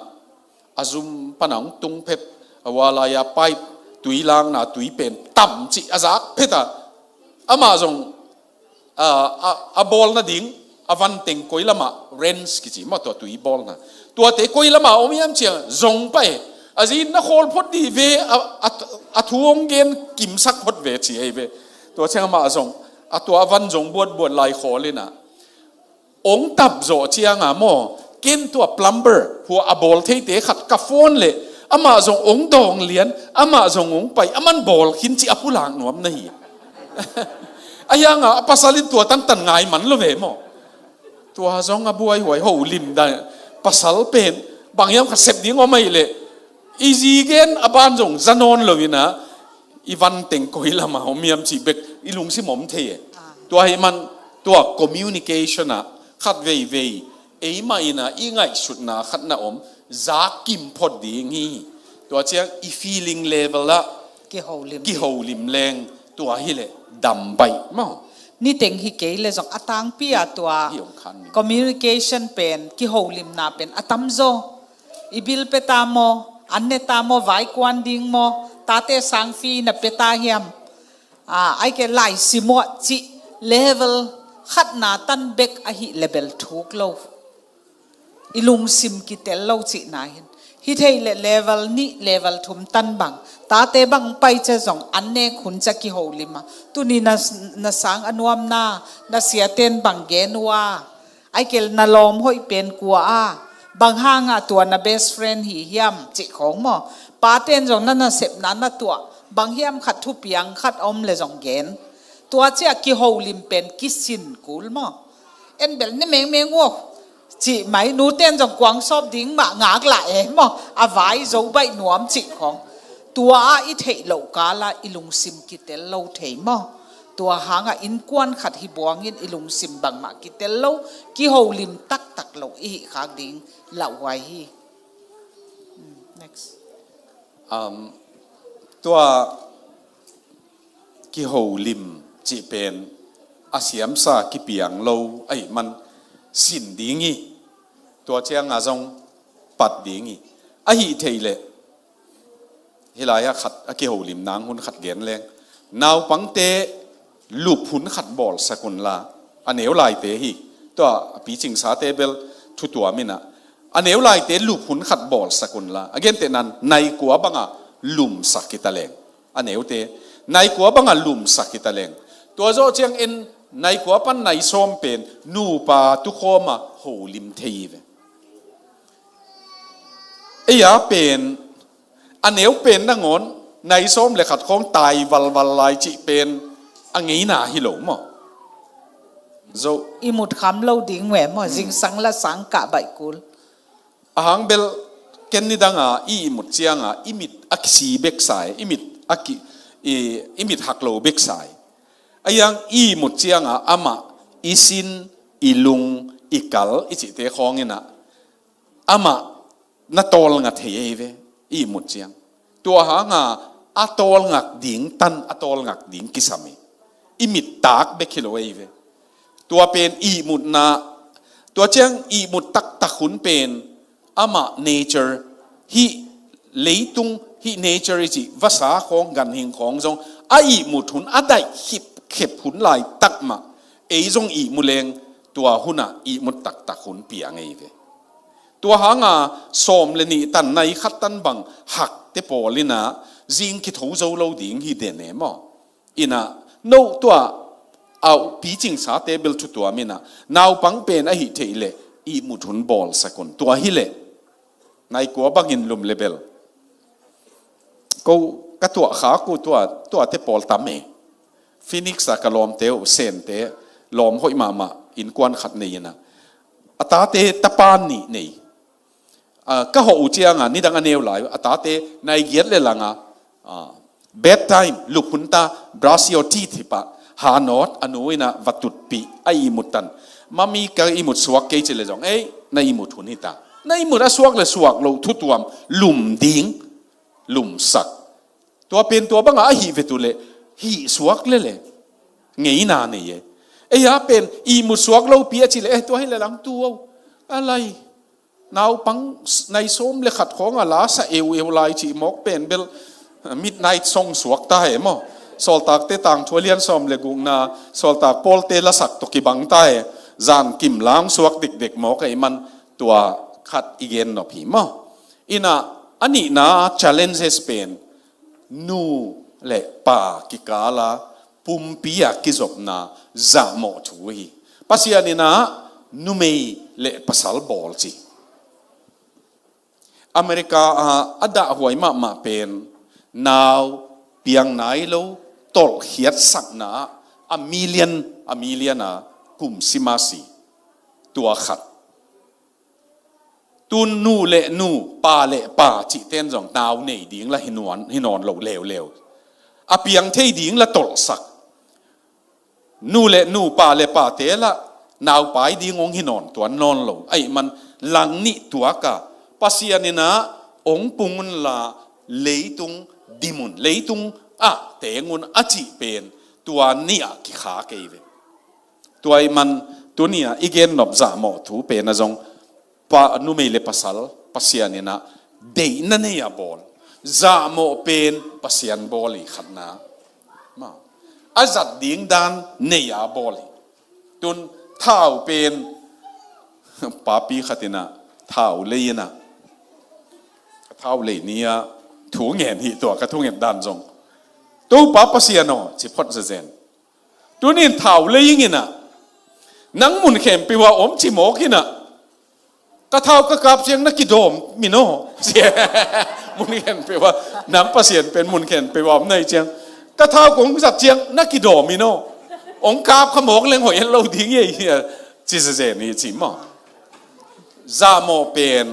a zum pan a ong tung phet, a ua lai a pipe, tui lakna tui pen tam ci a zak phet a. Amah zong, a, a, a bawl nading, a van teng koi lamah, wrench kici maw tua tui bawlna. Tuate koi lamah om hiam ci a zong pah e. A zi in na khawl phot dih ve, a, a, a thu ong gen kimsak phot ve ci ei ve. Tua ciang amah zong, a tua a van zong buatbuat lai khawl in ah. Ong tap zawh ciang a maw, ken tua plumber, hua a bawl theite khat ka phone leh, amah zong ong dawng lian, amah zong ong pai, aman bawl khin ci a pulak nuam na hi. A hiang a, a pasal in tua tantan ngai man lo ve maw. Tua zong a buaihuai holim dan, pasal pen, bang hiam khat sep ding om ahih leh, i zi gen a ban zong za nawn lo in ah, i van teng koi lamah om hiam cih bek, i lungsim om thei e. Ah. Tua ahih man, tua communication ah, khat veivei, eimah in ah, i ngaihsutna khat na om, zak kim phot ding hi. Tua ciang, i feeling level ah, kiholim, kiholim leng, tua hi leh, dam baih, maw. Niteng hi kei leh zong a tangpi a tua, hi ong khan ni. Communication pen, kiholimna pen, a tam zaw. I bil pia ta maw, an ne ta maw, vaikuan ding maw, tate sangfi na pia ta hiam. Ah, ai ke lai simuah cih level khatna tan bek ahih leh bel thuk lo. I lungsim kitel lo cihna hi in. Hi thei leh level nih, level thum tan bang. Tate bang pai ciang zong an nek hun ciang kiholim a. Tuni na, na sang a nuamna, na siaten bang gen uh a. Ai kel na lawm hoih pen kua a, bang hang a tua na best friend hi hiam cih khawng maw. Paten zong na nasepna na tuah, bang hiam khat thupiang khat om leh zong gen. Tua ciang kiholim pen kisin kul maw. En bel ne mengmeng uh, cih mai nuten zong kuang sawp ding mah ngak lah e maw. A vai zo baih nuam cih khawng. Tua ah i theih loh kal ah i lungsim kitel lo thei maw. Tua hangah innkuan khat hi buangin i lungsim bangmah kitel lo, kiholim taktak lo i hih khak ding lauhuai hi. Hmm, next. Um, tua kiholim cih pen a siamsa kipiang lo ahih man sin ding hi. Tua cianga zong pat ding hi. Ahih theih leh hih lai-ah khat a kiholim nang hun khat gen leng, naupangte lup hun khat bawlsak unla, a neu laite hi. Tua a picingsate bel thutuam inah, a neu laite lup hun khat bawlsak unla, a gentehna nai kua banga lumsak hi ta leng, a neute nai kua banga lumsak hi ta leng, tua zawh ciangin nai kua pan nai sawm pen nupa tukhawma holim thei hi ve. Ei a pen a neu pen nangawn nai sawm le khat khawng tai valval lai cih pen a ngeina hi lo maw? Zo. I mut kham lo ding ve maw? Hmm. Zingsang la sang kah baih kul. A hang bel ken nidanga i ihmut cianga i mit a kisi beksa hi, i mit a ki, i, i mit hak lo beksa hi. A hiang i ihmut cianga amah i sin, i lung, i kal, i cihte khawng inah amah na tawlnga thei ei ve, i ihmut ciang. Tua hanga a tawlngak ding tan, a tawlngak ding kisam hi. I mit tak bek hi lo ei ve. Tua pen ihmutna, tua ciang ihmut taktak hun pen amah nature, hih leitung, hih nature i cih vasa khawng, ganhing khawng zong a ihmut hun, a daih khipkhep hun laitak mah ei zong ihmu leng, tua hunah ihmut taktak hun piang ei ve. Tua hanga sawm le nih tan, nai khat tan bang hakte pawl inah zing kitho zo lo ding hi den e maw? Inah no tua a picingsate bel thutuam inah, naupang pen ahih theih leh ihmut hun bawlsak un. Tua hileh nai kua bangin lum le bel, ko ka tuah khak uh tua, tuate pawl tam e. Phoenix a ka lawmte uh, Sente, lawm hoih mahmah, innkuan khat nei inah, a tate tapa nih nei. Ah, ka hawh uh cianga nidang a neu lai uh, a tate nai giat le langa, ah, bedtime, lup hun ta, brush your teeth hi pah, hanawt, a nu inah va tutpih, a ihmut tan. Mami, ka ihmut suak kei ci le zong, ei, na ihmut hun hi ta. Na ihmut a suak le suak lo, thutuam, lum ding, lumsak. Tua pen tua banga ahih vet uh leh hih suak lele, ngeina nei e. Ei a pen ihmut suak lopi a ci leh, eh, tua hi le lang tu o. A lai, naupang nai sawm le khat khawnga la sa eueu lai cih mawk pen bel midnight song suak ta he maw? Sawltakte tangthu a lian sawm le gukna, Sawltak Pawlte lasak tawh kibang ta he. Zankim la hong suak dikdek mawk ahih man tua khat i gen nop hi maw? Inah, a nihna challenges pen nu le pa kikala pumpi a kizopna zahmawh thu hi. Pasian inah numei le pasal bawl ci. America ah a dahhuai mahmah pen nau piang nai lo tolhkhiatsakna ah a million, a million a kum sim a si. Tua khat. Tun nu le nu, pa le pa cihten zong nau nei ding la hi nuan, hi nawn lo leuleu. A piang thei ding la tolhsak. Nu le nu, pa le pate la naupai ding hong hi nawn tuan nawn lo. Ahih man lang nih tuaka Pasian inah hong pung unla leitung dim un, leitung ah teng un a cih pen tua nih ah kikha kei ve. Tua ahih man tuni-ah i gen nop zahmawh thu pen a zong pa, numei le pasal Pasian inah deihna nei a bawl, zahmawh pen Pasian bawl hi khatna. Ma, a zat ding dan nei a bawl hi. Tun thau pen papi khat inah thau lei inah, thau lei ni-ah thu ngen hi tua ka thunget dan zong, Topa Pasian aw, ci phot zezen. Tunin thau lei ing inah, nang mun khempeuh ah om ci mawk inah, ka thau ka kap ciang na kidawm in aw. Mun khempeuh ah, nang Pasian pen mun khempeuh ah om na hih ciang, ka thau kong zat ciang na kidawm in aw. Hong kap kha mawk leng hoih en lo ding hi ei hi a, ci zezen hi ci maw? Zahmawh pen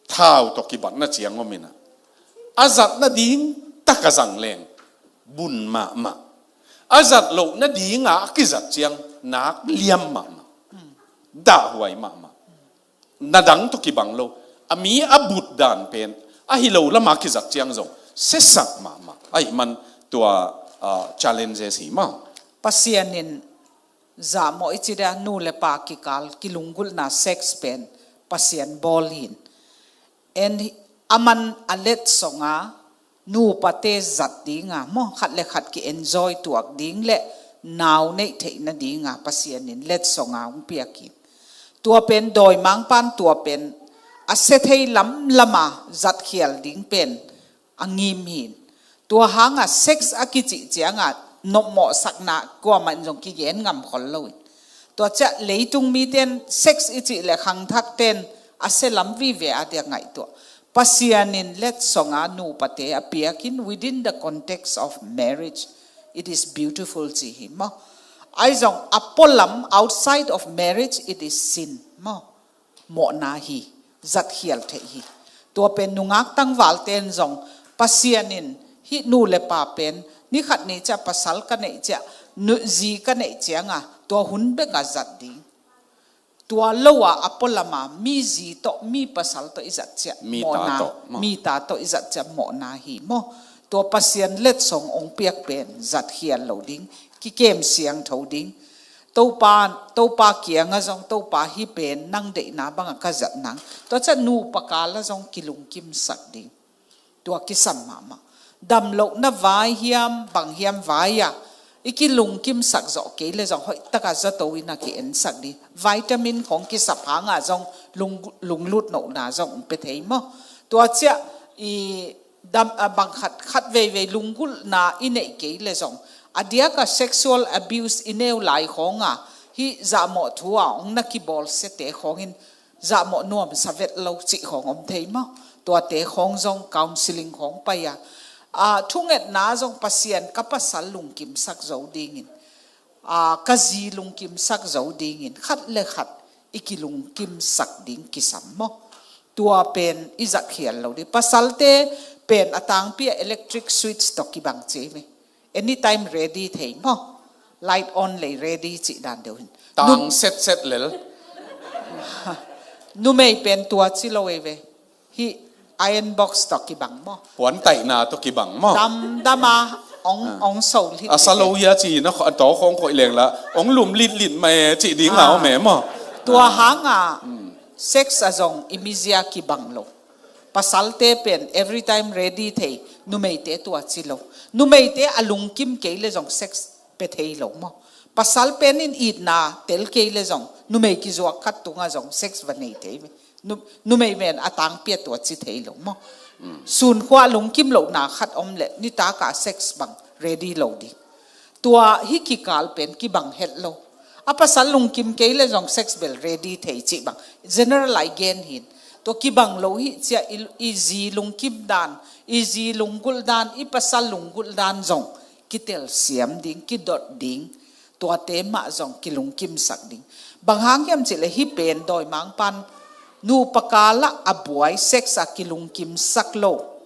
thau tawh kibatna ciang om inah, a zatna ding tak a zang leng bun mahmah. A zat loh nadinga a kizat ciang nak liam mahmah, dahhuai mahmah, na dang tawh kibang lo. A mi a but dan pen a hi lo lama kizat ciang zong siasak mahmah. Ahih man tua, ah, challenges hi mah. Pasian in zahmawh i ci dia, nu le pa kikal kilunggulhna sex pen Pasian bawl hi in. En hi, aman a letsonga nupate zat dinga maw, khat le khat ki-enjoy tuak ding le nau neih theihna dinga Pasian in letsonga hong piak hi. Tua pen dawimangpan tua pen a sia thei lamlama zatkhial ding pen a ngim hi in. Tua hanga sex a kicih cianga nopmawhsakna kuamah in zong kigen ngam khol lo in. Tua ciah leitung mite in sex i cih le khangthakte in a sia lam vive a diak ngaihtuah. Pasian in letsonga nupate a piak in within the context of marriage. It is beautiful ci hi maw. Ahi zong a pualam outside of marriage it is sin maw. Mawhna hi, zatkhial theih hi. Tua pen nungak tangvalte in zong Pasian in hih nu le pa pen ni khat ni ciah pasal ka neih ciah, nu, zi ka neih cianga tua hun beka zat ding. Tua lo-a a pualama mi zi tawh, mi pasal tawh i zat ciah mi ta mawhna, tawh maw. Mi ta tawh i zat ciah mawhna hi maw. Tua Pasian letsong hong piak pen zatkhial lo ding, kikem siangtho ding. Topa, Topa kianga zong, Topa hih pen nang deihna banga ka zat nang. Tua ciah nupa kala zong kilungkimsak ding. Tua kisam mahmah. Damlohna vai hiam, bang hiam vai-a i kilungkimsak zawh kei le zong hoihtaka zato in a ki-ensak ding. Vitamin khong kisap hanga zong lung, lunglut nohna zong pia thei maw. Tua ciah i dam, a, bang khat, khat veivei lunggulhna i neih kei le zong a diaka sexual abuse i neu lai khawnga hih zahmawh thu-a hong na kibawlsiate khawngin zahmawh nuamsa vet lo cih khawng om thei maw. Tuate khawng zong counseling khawng pai-a, a, thungetna zong Pasian ka pasal lungkimsak zo dingin, a, ka zi lungkimsak zo dingin khat le khat i kilungkimsak ding kisam maw. Tua pen i zatkhial lo ding. Pasalte pen a tangpi-a electric switch tawh kibang ci hi ve. Anytime ready thei maw. Light on lei ready cih dan deuh hin. Tang setset lel. Numei pen tua ci lo ei ve. Hih iron box tawh kibang maw. Puantaihna tawh kibang maw. Damdama ong, ong so lit. A sa lo hia ci na, a taw khawng khoih leng la ong lum litlit mai cih ding a om e maw. Tua hanga sex a zong i mizia kibang lo. Pasalte pen every time ready thei, numeite tua ci lo. Numeite a lungkim kei le zong sex pia thei lo maw. Pasal pen in itna tel kei le zong numei kizuak khat tunga zong sex va nei thei. Nu, numei pen a tangpi-a tua ci thei lo maw. Sunkhua lungkim lohna khat om le nitaka sex bang ready lo ding. Tua hih kikal pen kibang het lo. A pasal lungkim kei le zong sex bel ready thei cih bang general a i gen hin. Tua kibang lo hi ciah i, i zi lungkim dan, i zi lunggulh dan, i pasal lunggulh dan zong kitelsiam ding, kidot ding. Tuate mah zong kilungkimsak ding. Bang hang hiam cih le hih pen dawimangpan nupa kala a buai sex a kilungkimsak lo.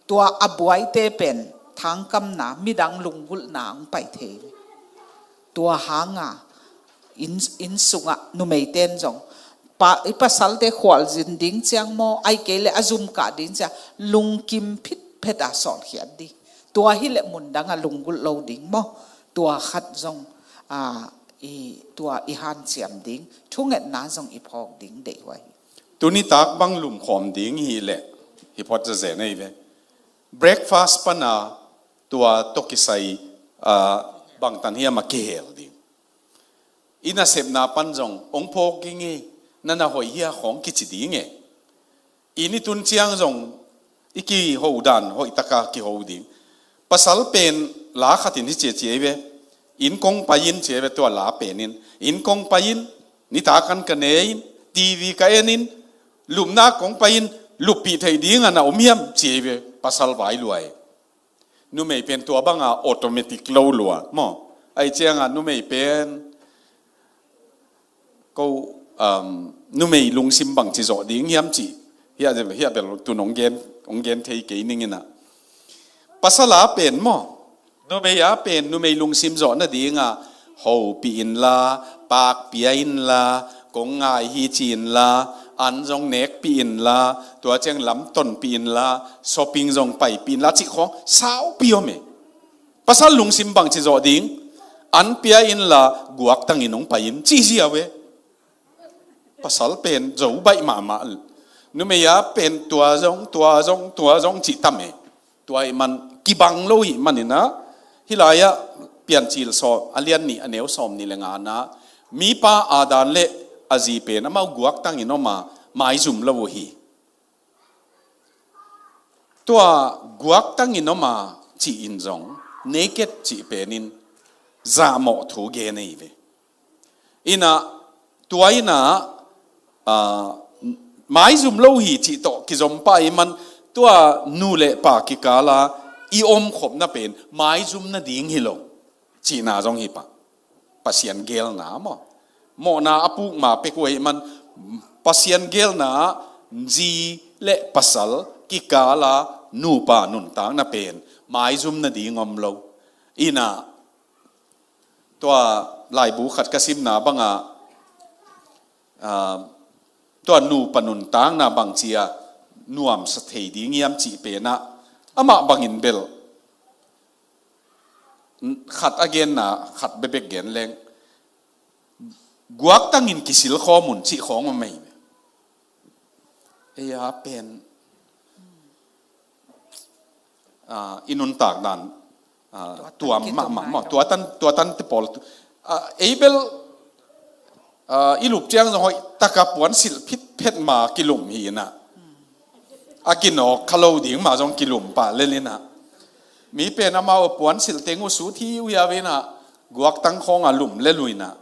Tua a buaite pen thangkamna, midang lunggulhna hong pai thei. Tua hanga inn, inn sunga numeite in zong pa, i pasalte khualzin ding ciang maw, ai kei le a zum kah ding ciang lungkim phitphet a sawlkhiat ding. Tua hi le mundanga lunggulh lo ding maw. Tua khat zong, a, i, tua i hanciam ding, thungetna zong i phawk ding deihhuai hi. Tuni tak bang lumkhawm ding hi le hi phot zazen ei ve. Breakfast pana tua tawh kisai, ah, bangtan hiam a kihel ding. I nasepna pan zong ong phawk ing e, na na hoih hia khawng kici ding e. Inn i tun ciang zong i kiho dan hoihtaka kiho ding. Pasal pen la khatin hi ciaci ei ve. Inn kong pai in ci ei ve, tua la pen in. Inn kong pai in, nitak an ka ne in, T V ka en in, lupna kong pai in, luppih theih ding a na om hiam ci ei ve, pasal vai lua e. Numei pen tua banga automatic lo lua maw. Ai cianga numei pen ko, um, numei lungsim bang ci zawh ding hiam ci. Hiah, hiah bel tun ong gen, ong gen thei kei ning ina. Pasala pen maw. Numei a pen numei lungsim zawh nadingah hopih inla, pakpia inla, kong ngai hi ci inla, an zong nekpih inla, tua ciang lam tonpih inla, shopping zong paipih inla cih khawng saupi om e. Pasal lungsim bangci zawh ding? An pia inla guaktangin hong pai in cih ziau e. Pasal pen zo baih mahmah. Numei a pen tua zong, tua zong, tua zong cih tam e. Tua ahih man kibang lo ahih maninah, hih lai-ah Piancil sawm, a lian nih, a neu sawm nih le nga-ah, mipa Adam le a zi pen amau guaktangin om a, maizum lo uh hi. Tua guaktangin om a cih in zong, naked cih penin zahmawh thu gen ahi ve. Inah, tua inah, ah, maizum lo hi cih tawh kizom pah ahih man, tua nu le pa kikala i omkhopna pen maizum nading hi lo cihna zong hi pah. Pasian geelna maw? Mawhna a puk ma pek uh ahih man, Pasian geelna zi le pasal kikala nupa nuntakna pen maizum nading om lo. Inah, tua laibu khat ka simna bangah, ah, tua nupa nuntakna bangci-ah nuamsa thei ding hiam cih penah, amah bangin bel khat a genna khat bekbek gen leng, guaktangin kisilkhawm un cih khawng om ahi. Ei a pen, ah, i nuntak dan, ah, tuam mahmah maw, tua tan, tua tan te pawl tu, ah, ei bel, ah, i lup ciang zong hoih taka puan silh phitphet ma kilum hi inah, a kinawk kha lo ding mah zong kilum pah lel inah, mi pen amau a puan silh teng uh sut hiuhiau inah, guaktang khawng a lum lel uh inah,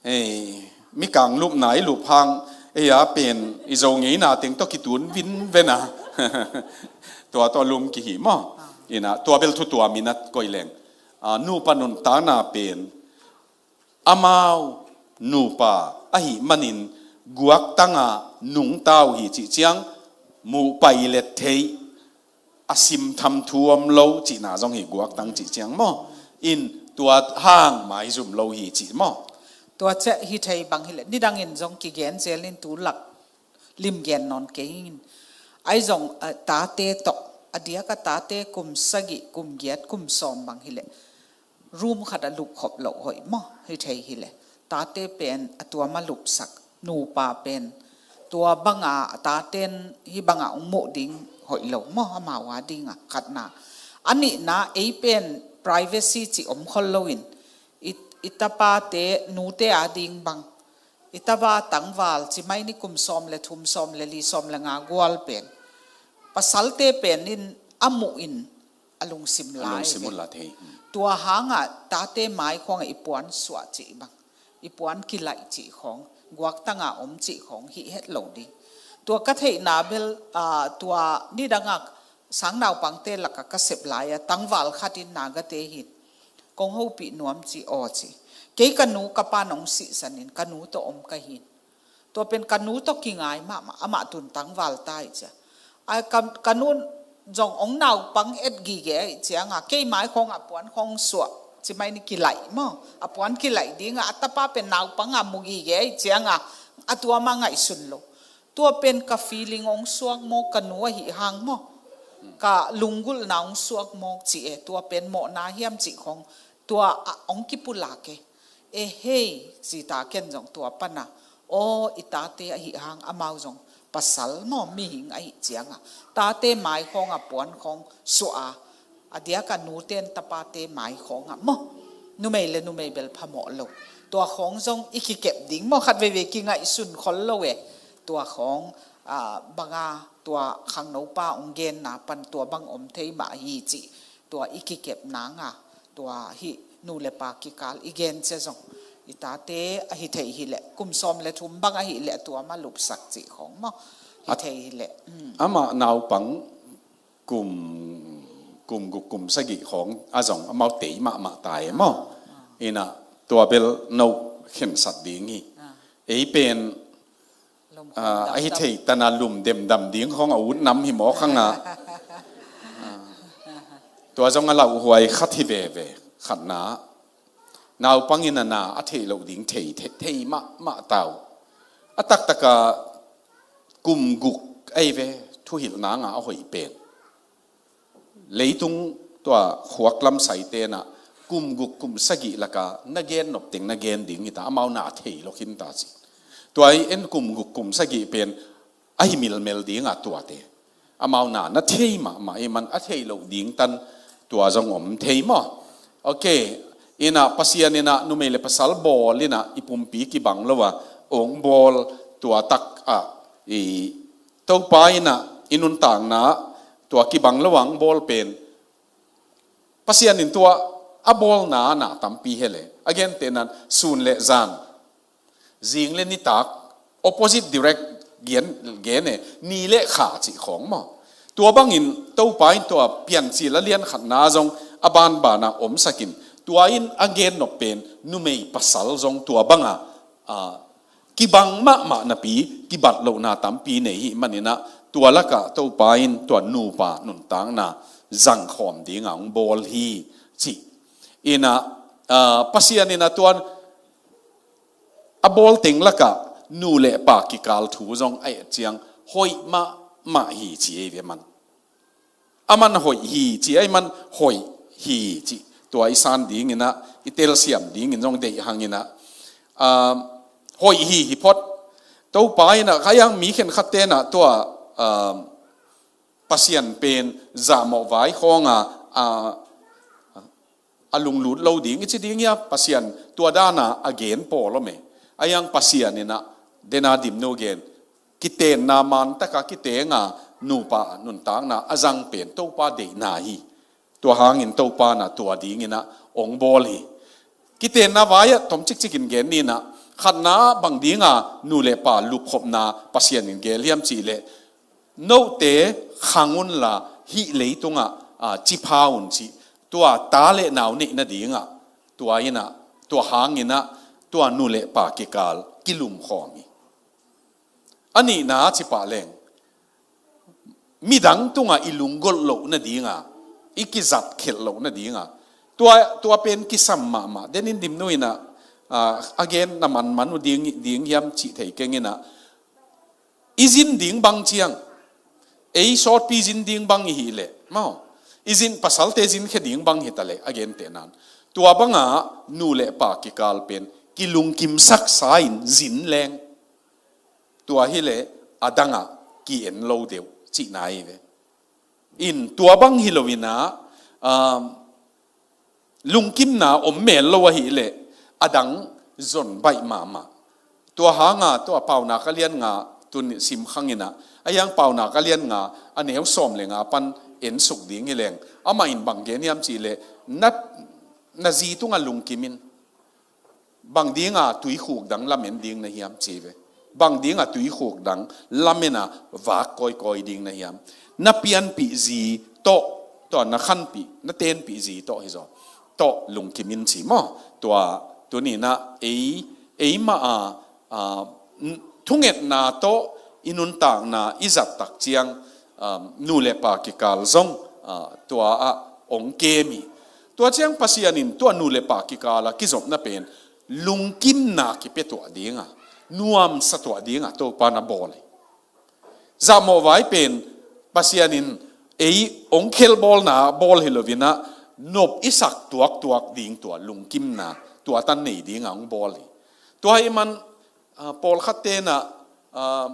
ei, mikang lupna i lup hang, ei a pen i Zo ngeina teng tawh kitun vinven a, tua tawh lum kihi maw? Inah, tua bel thu tuam inah koih leng, ah, nupa nuntakna pen amau nupa ahih manin guaktanga nungta uh hi cih ciang, muh pai let theih, a simtham thu om lo cihna zong hi, guaktang cih ciang maw? In tua hang maizum lo hi cih maw? Tua ciah hi thei bang hileh, nidangin zong kigen zelin tu lak limgen nawn kei in. Ahi zong, ah, tate tawh, a diak a tate kum sagih, kum giat, kum sawm bang hileh, room khat a lupkhop loh hoih maw? Hi thei hileh, tate pen a tuam a lupsak, nupa pen tua banga a taten hih banga hong muh ding hoih lo maw? Amau a dinga khatna. A nihna, ei pen privacy cih om khol loin, i, i tapate, nute a ding bang, i tapa tangval, cimai ni kum sawm le thum, sawm le li, sawm le nga gual pen, pasalte pen in a muh in a lungsim lai ve. Tua hangah tate mai khuangah i puan suah cih bang, i puan kilaih cih khawng, guaktanga om cih khawng hih het lo ding. Tua ka theihna bel, ah, tua nidangah sang naupangte lakah ka sep lai-a tangval khatin nagate hin kong hopih nuam ci aw ci. Kei ka nu ka pa nong sihsanin ka nu tawh om ka hin. Tua pen ka nu tawh kingai mahmah, amah tun tangval ta ih cia. A, ka, ka nu zong hong naupang et gige ih cianga, kei mai khawngah puan khawng suah, cimai ni kilaih maw? A puan kilaih dinga, a tapa pen naupanga mu gige ih cianga, a tua mah ngaihsun lo. Tua pen ka feeling hong suak mawk, ka nu ahi hang maw? Ka lunggulhna hong suak mawk ci e, tua pen mawhna hiam cih khawng, tua a hong kipulak e. E hei, zita ken zong tua pana, aw, i tate ahi hang amau zong pasal maw, mihing ahi cianga, tate mai khawnga puan khawng suah a, a diaka nuten tapate mai khawnga maw, numei le numei bel phamawh lo. Tua khawng zong i kikep ding maw, khat veivei kingaihsun khol lo e. Tua khawng, ah, banga tua khangnopa hong genna pan tua bang om thei mah hi cih, tua i kikep nanga, tua hih nu le pa kikal i gen cia zong, i tate ahi thei hileh, kum sawm le thum bang ahileh tua mah lupsak cih khawng maw, hi thei hileh. Amah naupang kum, kum guk kum sagih khawng a zong amau tei mahmah ta e maw? Inah tua bel no khensat ding hi. Ei pen, ah, ahi thei tana lum demdam ding khawng a ut nam hi mawk hanga. Tua zong a lauhuai khat hi veve. Khatna, naupangin a na a theih loh ding thei, thei, thei mahmah ta uh. A taktaka kum guk ahi ve, thuhilh nanga a hoih pen. Leitung tua khuak lam saite na kum guk kum sagih laka na gen nop teng na gen ding hi ta, amau na thei lo khin ta ci. Tua hi en kum guk kum sagih pen a hi milmel dinga tuate. Amau na na thei mahmah i man a thei lo ding tan tua zong om thei maw? Ok, ina Pasian ina numei le pasal bawl ina i pumpi kibang lo a ong bawl tua tak a i Topa ina i nuntakna tua kibang lo ang bawl pen Pasian in tua a bawlna na tampi hele. A gente nan sun le zan, zing le nitak, opposite direct gen, gen e, ni le kha cih khawng maw? Tua bangin Topa in tua Piancil a lian khatna zong a banbana omsakin, tua in a gen nop pen numei pasal zong tua banga, a, kibang mahmah napi kibat lohna tampi nei hi maninah tua lakah Topa in tua nupa nuntakna zangkhawm dinga hong bawl hi cih. Inah, a, Pasian inah tua a bawl teng lakah nu le pa kikal thu zong a et ciang hoih mahmah hi ci ei ve man. A man hoih hi ci ei man hoih hi ci. Tua i san dinginah i telsiam dingin zong deih hanginah, a, hoih hi hi phot. Topa inah khaiang mi khenkhat tenah tua, a, Pasian pen zahmawh vai khawnga, a, a lunglut lo ding i ci ding hia, Pasian tua dana a gen pawl om e. A iang Pasian inah dena dimnu gen kitenna mantaka kitenga nupa nuntakna a zang pen Topa deihna hi. Tua hangin Topa na tua dinginah ong bawl hi. Kitenna vai-ah tom cikcikin gen ninah khatna bang dinga nu le pa lupkhopna Pasian in gel hiam cihleh note khang unla hih leitungah, a, cipha un cih tua ta le nau neih nadingah tua inah tua hanginah tua nu le pa kikal kilumkhawm hi. A nihna cipah leng midang tungah i lunggolh loh nadinga i kizat khelh loh nadinga tua, tua pen kisam mahmah. Denin dimnu inah, a, a gen na manman uh ding, ding hiam cih thei kenginah i zin ding bang ciang, ei sawtpi zin ding bang i hih leh maw, i zin pasalte zin khe ding bang hi ta leh a gente nan tua banga nu le pa kikal pen kilungkimsaksa in zin leng tua hileh a dangah ki-en lo deuh cihna hi ve. In tua bang hi loinah, um, lungkimna om mel lo ahileh a dang zon baih mahmah. Tua hanga tua Paunak a lian nga tun simkhanginah a iang Paunak a lian nga a neu sawm le nga pan ensuk ding hileng amah in bang gen hiam cihleh na, na zi tungah lungkimin bang dinga tuikhuk dang lamen ding na hiam ci ve. Bang dinga tuikhuk dang lamena vak kawikawi ding na hiam. Na pianpih zi tawh, tawh na khanpih, na tenpih zi tawh hi zaw. Tawh lungkimin ci maw. Tua tuninah ei, ei mah a, a, thungetna tawh i nuntakna i zat tak ciang, um, nu le pa kikal zong, uh, tua ah ong kem hi. Tua ciang Pasian in tua nu le pa kikal a kizopna pen lungkimna kipia tuah dinga, nuamsa tuah dinga Topa na bawl hi. Zahmawh vai pen Pasian in ei ong khelbawlna bawl hi loinah nop i sak tuaktuak ding tua lungkimna tua tan nei dinga ong bawl hi. Tua hi man, uh, pawlkhat tenah, uh,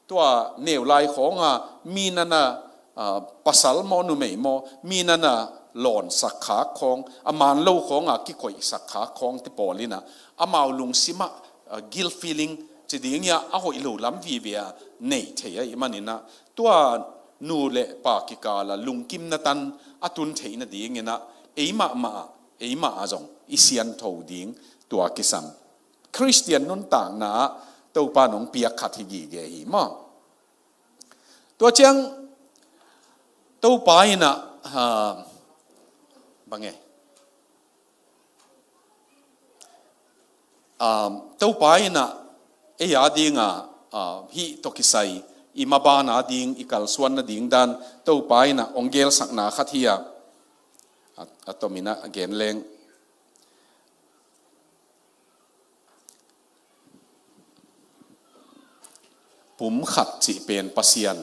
tua neu lai khawnga mi nana, a, pasal maw numei maw mi nana lawnsak khak khawng, a man lo khawnga kikoihsak khak khawng te pawl inah amau lungsimah, a, guilt feeling ci ding hia a hoih lo lam vive a nei thei ahih maninah tua nu le pa kikala lungkimna tan a tun theih nadinginah ei mahmah ah, ei mah ah zong i siantho ding tua kisam Khristian nuntakna ah Topa nong piak khat hi gige hi maw? Tua ciang Topa inah, ha, bang e, um, Topa inah ei a dinga, uh, hih tawh kisai i maban a ding i kalsuan nading dan Topa inah ong gelsakna khat hi a. A, a tomin a gen leng. Pum khat cih pen Pasian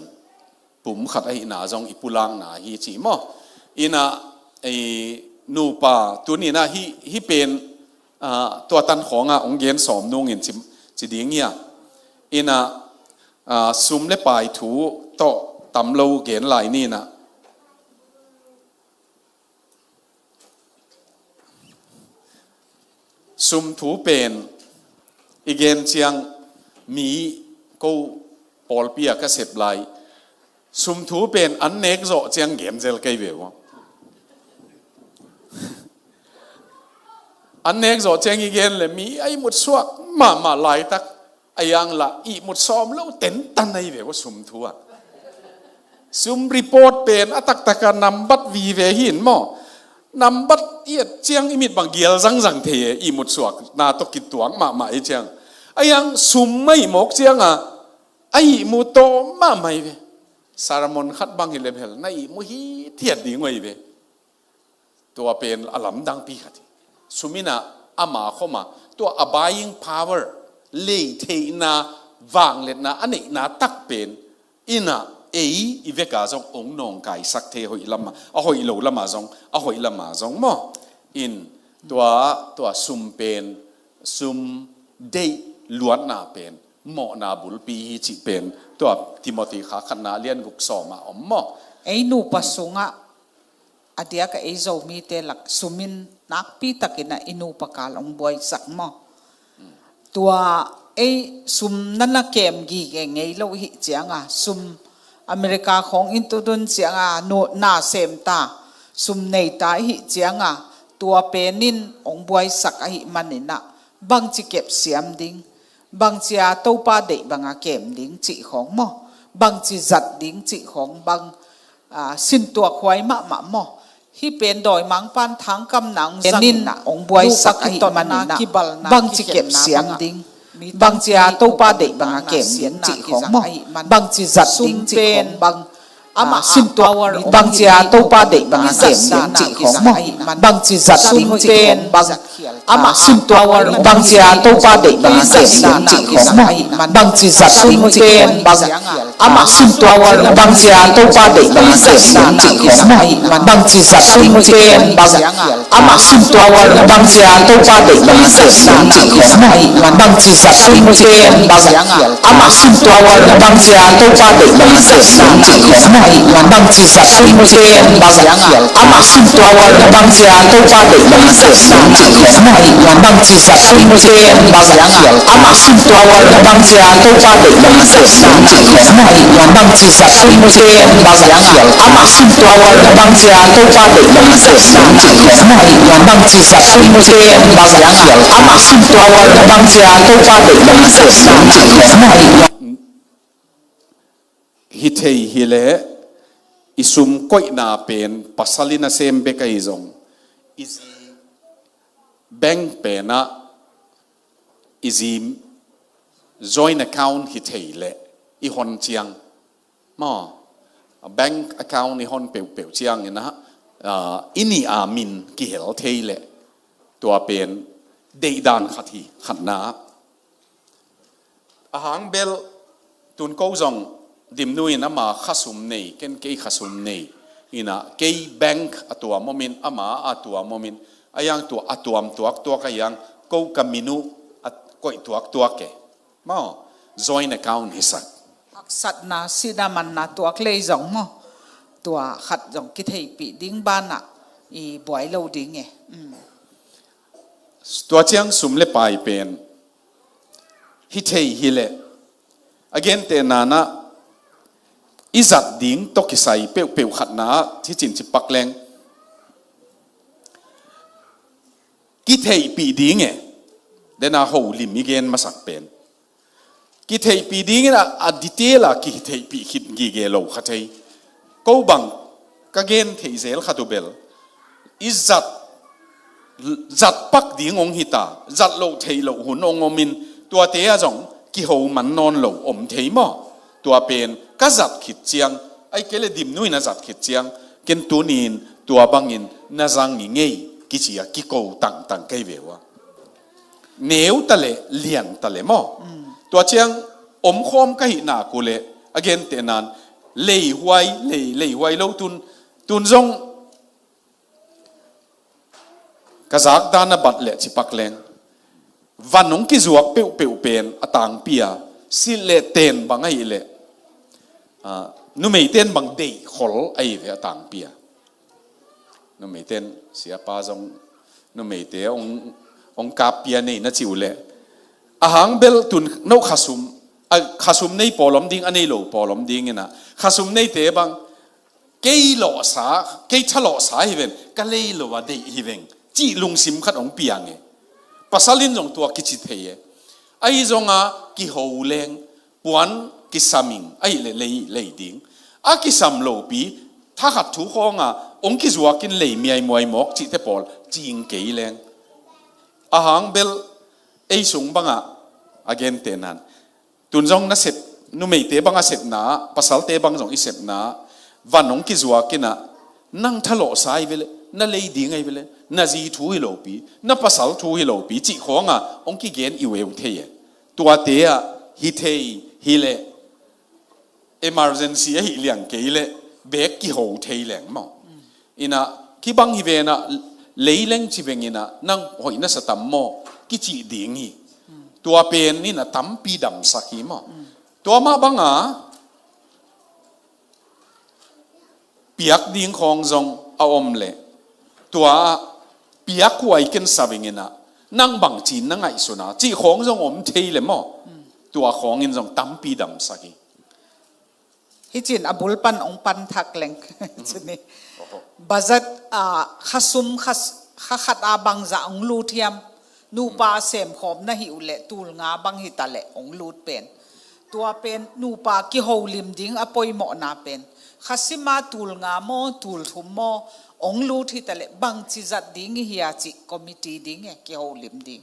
pum khat ahihna zong i pulakna hi ci maw? Ina, ei, nupa tuninah hih, hih pen, ah, tua tan khawngah hong gen sawm nungin ci, ci ding hi a. Ina, ah, sum le pai thu tawh tam lo gen lai ninah. Sum thu pen i gen ciang mi ko pawlpi a ka sep lai. Sum thu pen an nek zawh ciang gen zel kei ve ua. An nek zawh ciang i gen le mi a ihmut suak mahmah laitak. A yang lah ihmut sawm lo tentan ahi ve ua sum thu ah. Sum report pen a taktaka nambat vive hi in maw? Nambat i et ciang i mit bang gial zangzang thei e, ihmut suakna tawh kituak mahmah i ciang. A yang sum a ihmawk cianga a ihmu tawh mahmah hi ve. Sermon khat bang hi le bel na ihmu hithiat ding uh ahi ve. Tua pen a lamdangpi khat hi. Sum inah ama khoma tua a buying power, lei theihna, vangliatna a neihna tak pen inah ei i veka zong ong nawngkaisak thei a hoih lama, a hoih lo lama zong a hoih lama zong maw? In tua, tua sum pen, sum deih luatna pen mawhna bulpi hi cih pen tua Timothy kha khatna lian guk sawmah om maw? Ei nupa sungah a diaka ei Zomite lak sum in nakpi takin a i nupa kal ong buaisak maw? Tua ei sum na na kem gige ngei lo i hih cianga sum America khawng in tutun cianga nu, na sem ta, sum nei ta i hih cianga tua pen in ong buaisak ahih maninah bangci kep siam ding, bangcia Topa deih banga kem ding cih khawng maw? Bangci zat ding cih khawng bang, ah, sintuak huai mahmah maw? Hih pen dawimangpan thangkamna ong zangin ah ong buaisak ahih maninah bangci kep siam ding, bangcia Topa deih banga kem ding cih khawng maw? Bangci zat ding cih khawng bang, ama sintuak bangcia Topa deih banga kem ding cih khawng maw? Bangci zat ding cih khawng bang, ama sintuak bangcia Topa deih banga kem ding cih khawng maw? Bangci zat ding cih khawng bang, ama sintuak bangcia Topa deih banga kem ding cih khawng maw? Bangci zat ding cih khawng bang, ama sintuak bangcia Topa deih banga kem ding cih khawng maw? Bangci zat ding cih khawng bang, ama sintuak bangcia Topa deih banga kem ding cih khawng maw? Bangci zat ding cih khawng bang, ama sintuak bangcia Topa deih banga kem ding cih khawng maw? Bangci zat ding cih khawng bang, ama sintuak bangcia Topa deih banga kem ding cih khawng maw? Bangci zat ding cih khawng bang, ama sintuak bangcia Topa deih banga kem ding cih khawng maw? Bangci zat ding cih khawng bang, ama sintuak bangcia Topa deih banga kem ding cih khawng maw? Hi thei hileh i sum koihna pen pasal in a sem bek ahi zong i zi bank penah i zi joint account hi thei leh i hon ciang maw, bank account i hon peuhpeuh ciangin ah, ah, i nih a min kihel thei leh tua pen deihdan khat hi, khatna. Ahang bel tun ko zong Dimnu in ama khasum nei, ken kei khasum nei. Inah kei bank a tuam omin, ama a tuam omin, a yang tua a tuam tuaktuak a yang ko ka min uh a koih tuaktuak e. Maw, joint account hisak. Haksatna, sihna manna tuak lei zong maw? Tua khat zong kitheihpih ding banah i buai lo ding e. Mm. Tua ciang sum le pai pen hi thei hileh a gentehna nah i zat ding tawh kisai peuhpeuh khatna ah hi cin ci pak leng kitheihpih ding e. Dena ho lim i gen masak pen kitheihpih dingin a, a detail a kitheihpih khit gige lo kha thei. Ko bang ka gen theih zel khat uh bel i zat, zat pak ding hong hita, zat loh theih loh hun hong omin tuate ah zong kiho man nawn lo om thei maw? Tua pen ka zat khit ciang, ai kei le Dimnu in a zat khit ciang, ken tunin tua bangin na zang i ngei kici a kiko tangtang kei ve uh a. Neu ta le, lian ta le maw. Tua ciang omkhawm ka hih nak uh le, a gentehna in leihuai, lei, leihuai lo tun, tun zong ka zakdan a bat le cipak leng, van hong kizuak peuhpeuh pen a tangpi a, silh le ten bang ahih le, ah, numeiten bang deih khol ahi ve a tangpi a. Numeiten siapa zong numeite hong, hong kappia nei na ci uh le, a hang bel tun no khasum, a khasum nei pawl om ding, a nei lo pawl om ding ina, khasum neite bang, kei lawhsa, kei thalawhsa hi ven, ka lei lo a deih hi veng, cih lungsim khat hong piang e. Pasal in zong tua kici thei e. Ahi zonga kiho leng, puan kisam ing, ahih le lei, lei ding. A kisam lopi, thakhat thu khawnga hong kizuakin lei miaimuai mawk cihte pawl cing kei leng. A hang bel ei sung banga a gentehna in, tun zong nasep, numeite bang a sepna, pasalte bang zong i sepna, van hong kizuak ina, nang thalawhsa hi ve le, na lei ding ahi ve le, na zi thu hi lopi, na pasal thu hi lopi, cih khawnga hong kigen i uh e uh thei e. Tuate ah hi thei hi le, emergency ahih liang kei le, bek kiho thei leng maw. Ina, kibang hi ve ina, lei leng ci veng ina, nang hoih na sa tam maw, kicih ding hi. Tua pen ina tampi damsak hi maw. Tua mah banga piak ding khawng zong a om le, tua piak huai ken sa veng ina, nang bang cin na ngaihsun a, cih khawng zong om thei le maw. Tua khawng in zong tampi damsak hi. Hi cin a bul pan ong pan thak leng. Cin hi. Budget, ah, khasum khas, kha khat a bangzah ong lut hiam. Nupa semkhawm na hi uh le, tul nga bang hi ta le ong lut pen. Tua pen nupa kiholim ding a poimawhna pen. Khasima tul nga maw, tul thum maw, ong lut hi ta le bangci zat ding i hia cih committee ding e, kiholim ding.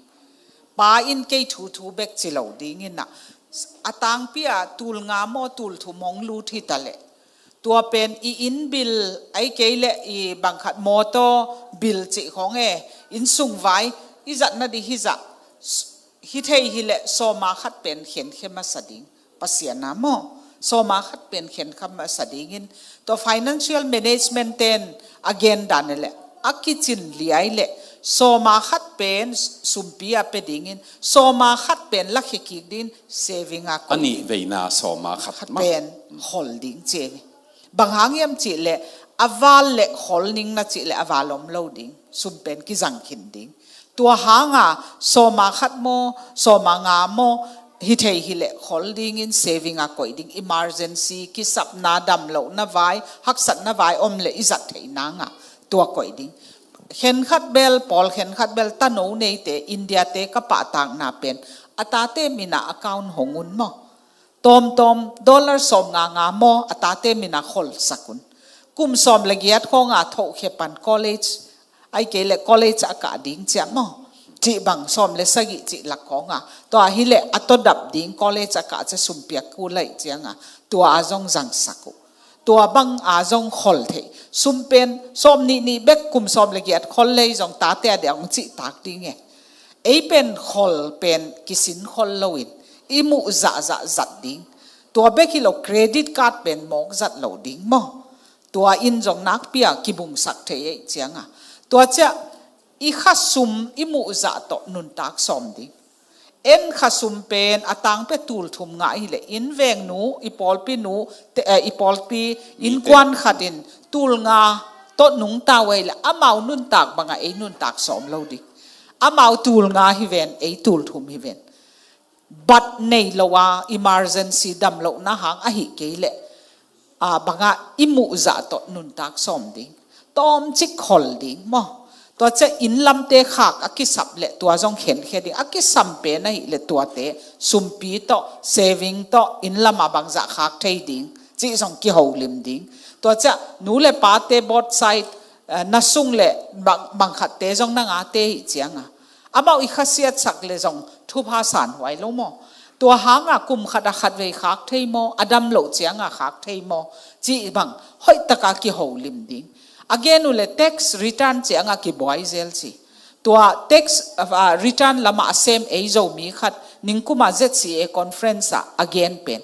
Pa in kei thu thu bek ci lo ding ina, a tangpi a tul nga maw, tul thum hong lut hi ta le, tua pen i inn bill, ai kei le i bang khat mawtaw bill cih khawng e, inn sung vai i zatna ding hi zah, hi thei hi le sawma khat pen khenkhe masa ding. Pasian a maw, sawma khat pen khenkhe masa dingin, tua financial management ten a gen dan le a kicin liai le, sawma khat pen sumpi a pe dingin, sawma khat pen lakhia kik dingin, saving a koih. A nih veina sawma khat khat maw. Pen khol ding ci ve. Bang hang hiam cih le, a val le khol ning na cih le, a val om lo ding, sum pen kizang khin ding. Tua hanga sawma khat maw, sawma nga maw, hi thei hi le khol dingin saving a koih ding, emergency, kisapna, damlohna vai, haksatna vai om le i zat theih nanga tua koih ding. Khenkhat bel, pawl khenkhat bel, tano neite, India te ka pahtakna pen, a tate mina account hong un maw. Tawmtawm dollar sawm nga nga maw, a tate mina kholsak un. Kum sawm le giat khawnga thohkhia pan college, ai kei le college a kah ding ciah maw. Cih bang sawm le sagih cih lak khawnga. Tua hi le a tawdap ding college a kah ciah sumpiak ku laih cianga. Tua a zong zangsak uh. Tua bang a zong khol thei. Sum pen sawm nih nih bek kum sawm le giat khol lei zong tate a dia ong cihtak ding e. Ei pen khol pen kisin khol loin i muh zahzah zat ding. Tua bek hi lo credit card pen mawk zat lo ding maw. Tua in zong nakpi a kibungsak thei ei cianga. Tua ciah i khasum i muh zah tawh nuntak sawm ding. En khasum pen a tang pia tul thum ngah hi le, inn veng nu, i pawlpi nu, te, eh, i pawlpi innkuan khat in tul nga tawh nungta uh hi le, amau nuntak banga ei nuntak sawm lo ding. Amau tul nga hi ven, ei tul thum hi ven. Bat nei lo a, emergency damlohna hang ahi kei le, a, banga i muh zah tawh nuntak sawm ding. Tawmcik khol ding maw. Tua ciah inn lamte khak a kisap le tua zong khenkhe ding. A kisam pen ahi le tuate sumpi tawh, saving tawh, inn lama bangzah khak thei ding cih zong kiholim ding. Tua ciah nu le pate both side, eh, na sung le bang, bangkhatte zong na ngate hi cianga. Amau i khasiatsak le zong thupha sanhuai lo maw. Tua hanga kum khat a khat vei khak thei maw, a dam loh cianga khak thei maw, cih bang hoihtaka kiholim ding. A gen uh le tax return ciangah kibuai zel ci. Tua tax, ah, return lamah a sem ei Zomi khat ningkuma Z C A conference ah a gen pen,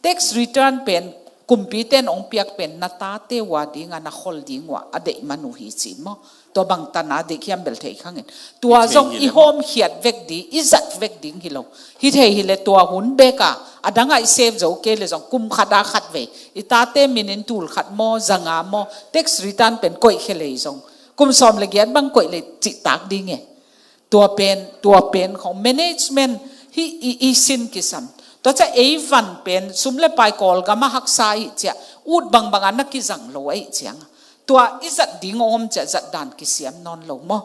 tax return pen kumpite in hong piak pen na tate uh a dingah na khol ding uh a a deih man uh hi ci maw? Tua bang tan a deih hiam bel thei khangin. Tua zong i hawmkhiat vek ding, i zat vek ding hi lo. Hi thei hi le tua hun bek a, a dangah i save zo kei le zong kum khat a khat vei i tate minin tul khat maw, za nga maw, tax return pen koih khia lei zong kum sawm le giat bang koih le cihtak ding e. Tua pen, tua pen khong management hi i, i sin kisam. Tua ciang ei van pen sum le pai Kawlgam a haksa ahih ciang ut bangbang a na kizang lo ahih ciang a, tua i zat ding om ciang zat dan kisiam nawn lo maw?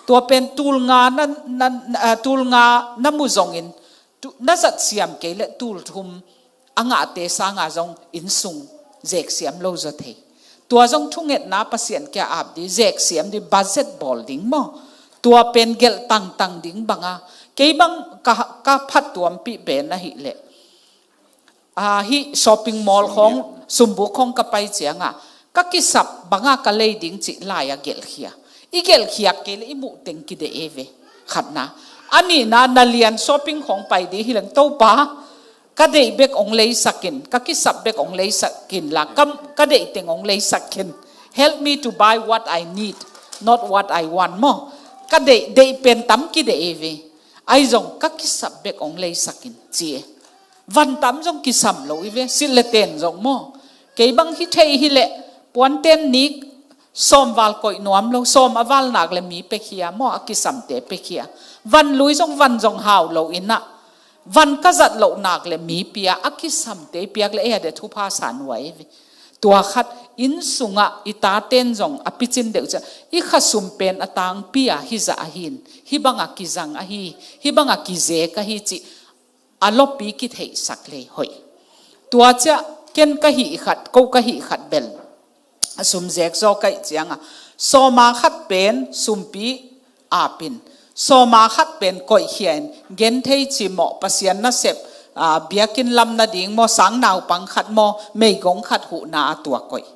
Tua pen tul nga na, na, na, ah, tul nga na mu zongin, tu, na zat siam kei le tul thum a ngahte sanga zong innsung zeksiam lo zaw thei. Tua zong thungetna Pasian kia ap ding, zeksiam ding, budget bawl ding maw? Tua pen gelh tangtang ding banga, kei bang ka, ka phattuampih pen ahih leh, ah, hih shopping mall khong, sumbuk khong ka pai cianga ka kisap banga ka lei ding cih lai a gelhkhia. I gelhkhiak kei le i muh teng kideh e ve. Khatna. A nihna, na lian shopping khong pai ding hi leng, Topa, ka deih bek hong leisakin, ka kisap bek hong leisakin la, ka, ka deih teng hong leisakin. Help me to buy what I need, not what I want maw? Ka deih, deih pen tam kideh e ve. Ahi zong ka kisap bek hong leisakin ci e. Van tam zong kisam lo i ve, silh le ten zong maw? Kei bang hi thei hi leh puanten nik sawm val koih nuam lo, sawm a val nak le mi pekhia maw, a kisamte pekhia. Van lui zong van zong hau lo inah, van ka zat loh nak le mi pia, a kisamte piak le ei a de thupha sa nuai ve. Tua khat, inn sungah i taten zong a picin deuh ciah, i khasum pen a tangpi a hizah ahin, hih bangah kizang ahi, hih bangah kizek ahi cih a lopi kitheihsak lei hoih. Tua ciah ken ka hih khat, ko ka hih khat bel a sum zek zaw kaih cianga, sawma khat pen sumpi apin, sawma khat pen koihkhia in, genthei cimawh, Pasian nasep, aa, biakinn lam nading maw, sang naupang khat maw, meigong khat huhna a tua koih.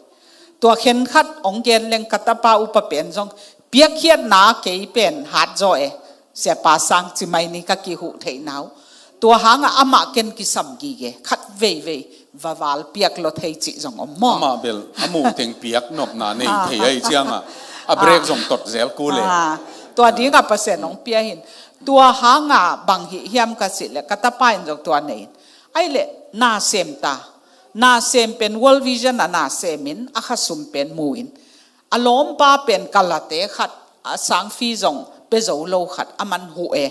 Tua khenkhat hong gen leng ka tapa upa pen zong, piakkhiatna kei pen hat zaw e, Siapa Sang ci mai ni ka kihuh theihna uh. Tua hangah amah ken kisam gige, khat veivei va val piak lo thei cih zong om maw? Amah bel a muh teng piak nopna nei thei ahi ciangah a break zong tot zel kul e. Ah, tua dingah Pasian hong pia hin. Tua hangah bang hih hiam ka cih leh ka tapa in zong tua nei in. Ahi leh na sem ta. Na sem pen World Vision a na sem in, a khasum pen mu in. A lawmpa pen kalate khat, a sang fee zong pia zo lo khat, a man huh e.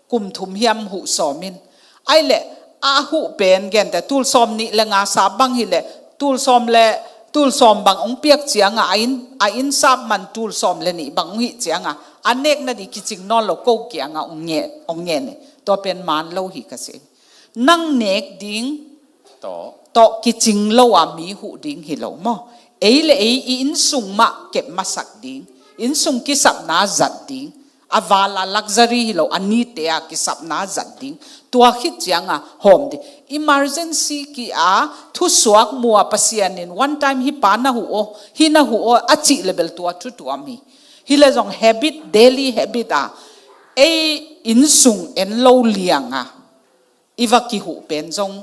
Kum thum hiam huh sawm in. Ahi leh a huh pen gente tul sawm nih le nga sap bang hi leh, tul sawm le, tul sawm bang hong piak ciangah, a inn, a inn sap man tul sawm le nih bang hong hih ciangah, a nek nading kicing nawn lo, ko kiangah hong ngen, hong ngen e. Tua pen man lo hi ka ci. Nang nek ding tawh, tawh kicing lo a mi huh ding hi lo maw? Ei le ei i inn sung mah kep masak ding, inn sung kisapna zat ding, a val a luxury hi lo, a nite a kisapna zat ding. Tua khit cianga hawm ding. Emergency ki a thusuak mua Pasian in one time hih pa na huh aw, hih na huh aw a cih le bel tua thu tuam hi. Hi le zong habit, daily habit a ei inn sung en lo lianga i va kihuh pen zong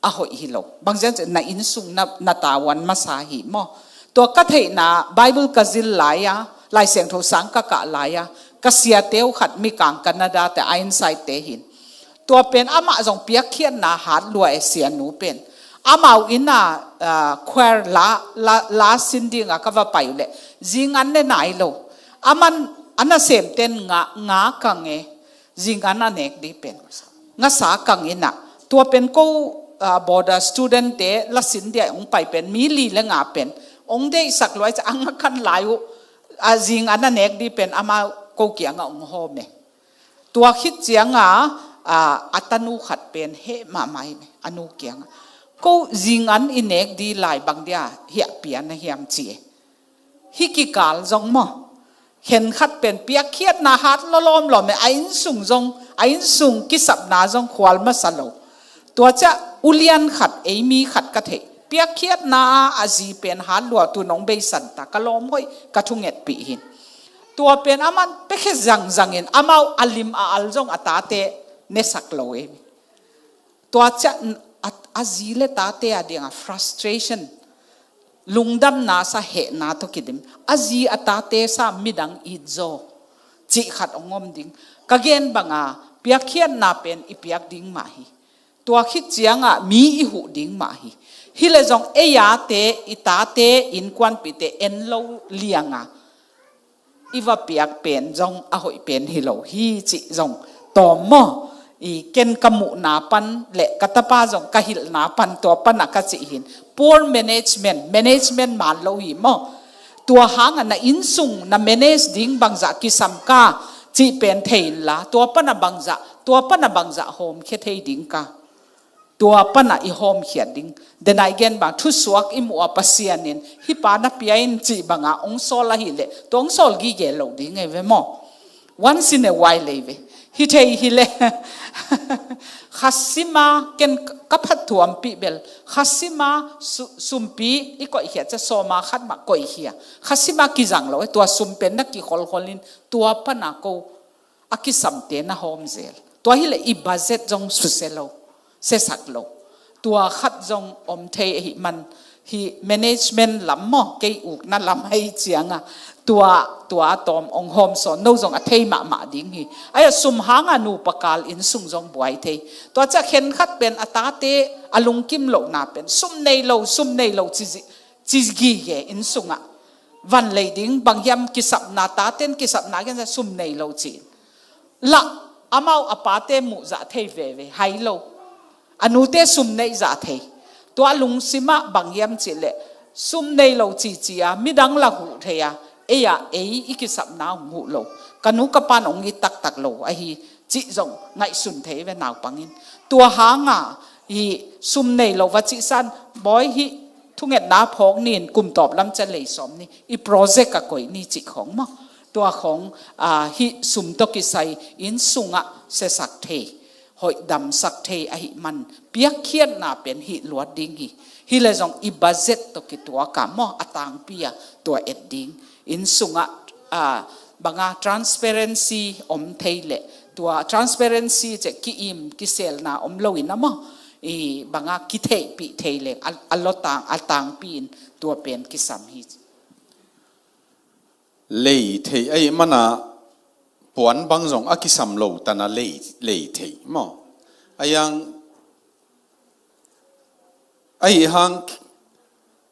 a hoih hi lo. Bang zian cih na inn sung na, na tavuan masa hi maw? Tua ka theihna, Bible ka zil lai a, Lai Siangtho sang ka kah lai a, ka siate uh khat mikang Canada te, Ironside te hin. Tua pen amah zong piakkhiatna hat lua e, sianu pen. Amau inn a, ah, choir la, la, la sin dinga ka va pai uh leh zingan ne nai lo. A man a nasemten nga, nga kang e. Zingan a nek ding pen ngasa kang inah, tua pen ko, ah, border student te la sin dia hong pai pen mi li le nga pen hong deihsak luai ciah a nga khan lai uh, ah, zingan a nek ding pen amah ko kiangah hong hawm e. Tua khit cianga, ah, a tanu khat pen heh mahmah in a nu kiangah, ko zingan i nek ding lai bang dia hiah pia na hiam ci e. Hih kikal zong maw? Khenkhat pen piakkhiatna hat lawlawm lawm e, a inn sung zong, a inn sung kisapna zong khual masa lo. Tua ciah ulian khat, ei mi khat ka theih. Piakkhiatna a a zi pen hat lua tu nong beisan ta, ka lawm hoih ka thungetpih hi. Tua pen aman piakhia zangzangin amau a lim a al zong a tate nesak lo e. Tua ciah a, a zi le tate a dingah frustration, lungdamna sa hehna tawh kidim. A zi a tate sa midang it zaw cih khat hong om ding. Ka gen banga piakkhiatna pen i piak ding mah hi. Tua khit ciangah mi i huh ding mah hi. Hi le zong ei ate, i tate, innkuanpihte en lo lianga i va piak pen zong a hoih pen hi lo hi cih zong tawm maw? I ken ka muhna pan le ka tapa zong ka hilhna pan tua pana ka cih hin. Poor management, management man lo hi maw? Tua hanga na innsung na manage ding bangzah kisam ka cih pen thei inla, tua pana bangzah, tua pana bangzah hawmkhia thei ding ka. Tua pana i hawmkhiat ding. Denai gen bang thusuak i muh a Pasian in hih pa na pia in cih banga hong sawl ahileh tua hong sawl gige lo ding ei ve maw? Once in a while ei ve. Hi thei hileh khasima ken ka phat thuampih bel khasima su, sumpi i koihkhia ca sawma khat mah koihkhia. Khasima kizang lo e, tua sum pen na kikholkhol in tua pana ko a kisamte na hawm zel. Tua hileh i budget zong susia lo, siasak lo. Tua khat zong om thei ahih man hi management lam maw, kei ukna lam ahi cianga tua, tua tawm hong hawm sawn no zong a thei mahmah ding hi. Aia sum hanga nupa kal innsung zong buai thei. Tua ciah khenkhat pen a tate a lungkim lohna pen sum nei lo, sum nei lo ci, ci gige innsungah van lei ding, bang hiam kisapna, taten kisapna gensa sum nei lo ci-in lah amau a pate muhzah thei veve hai lo. A nute sum neihzah thei. Tua lungsimah bang hiam cihleh sum nei lo cicia midang la huh thei a, ei a ei i kisapna hong huh lo, ka nu ka pan hong it taktak lo ahi cih zong ngaihsun thei ve naupangin. Tua hanga hi sum nei lo va cihsan bawi hi thungetna phawk nin kum tawp lam ca lei sawm ni, i project a koih ni cih khawng maw? Tua khawng, ah, hih sum tawh kisai innsungah siasak thei, hoihdamsak thei ahih man piakkhiatna pen hih luat ding hi. Hi le zong i budget tawh kituaka maw a tangpi a tua et ding. Innsungah, ah, banga transparency om thei leh tua transparency ceh ki-im kiselna om loin a maw? I banga kitheihpih thei leng a, a lotang, a tangpi in tua pen kisam hi. Lei theih ahih mana puan bang zong a kisam lo tana lei, lei theih maw? Ahi hang, ahi hang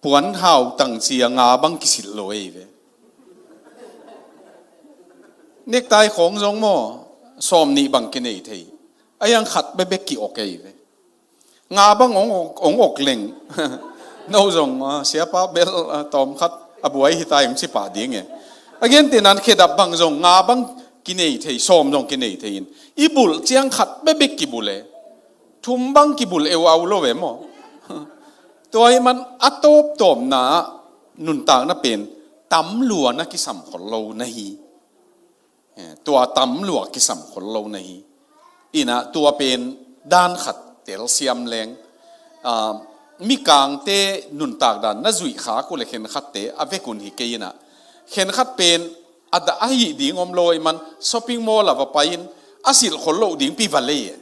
puan hau tang cia nga bang kisilh lo ei ve. Nektai khawng zong maw sawm nih bang kinei thei. Ahi hang khat bebek ki-ok ei ve. Nga bang ong ok, ong ok leng. No zong, ah, siapa bel, ah, tawm khat a buai hi tai ong ci pah ding e. A gente nan khedap bang zong nga bang kinei thei, sawm zong kinei thei in. I bulh ciang khat bebek kibulh e. Thum bang kibulh eu au lo ve maw? Tua hi man a tawptawpna nuntakna pen tam lua na kisam khol lo na hi. Eh, tua tam lua kisam khol lo na hi. Inah tua pen dan khat telsiam leng. Ah, mikangte nuntak dan na zuih khak uh le khenkhatte a vekun hi kei inah. Khenkhat pen a dah ahi ding om lo i man shopping mall a va pai in a silh khol loh ding pi va lei e.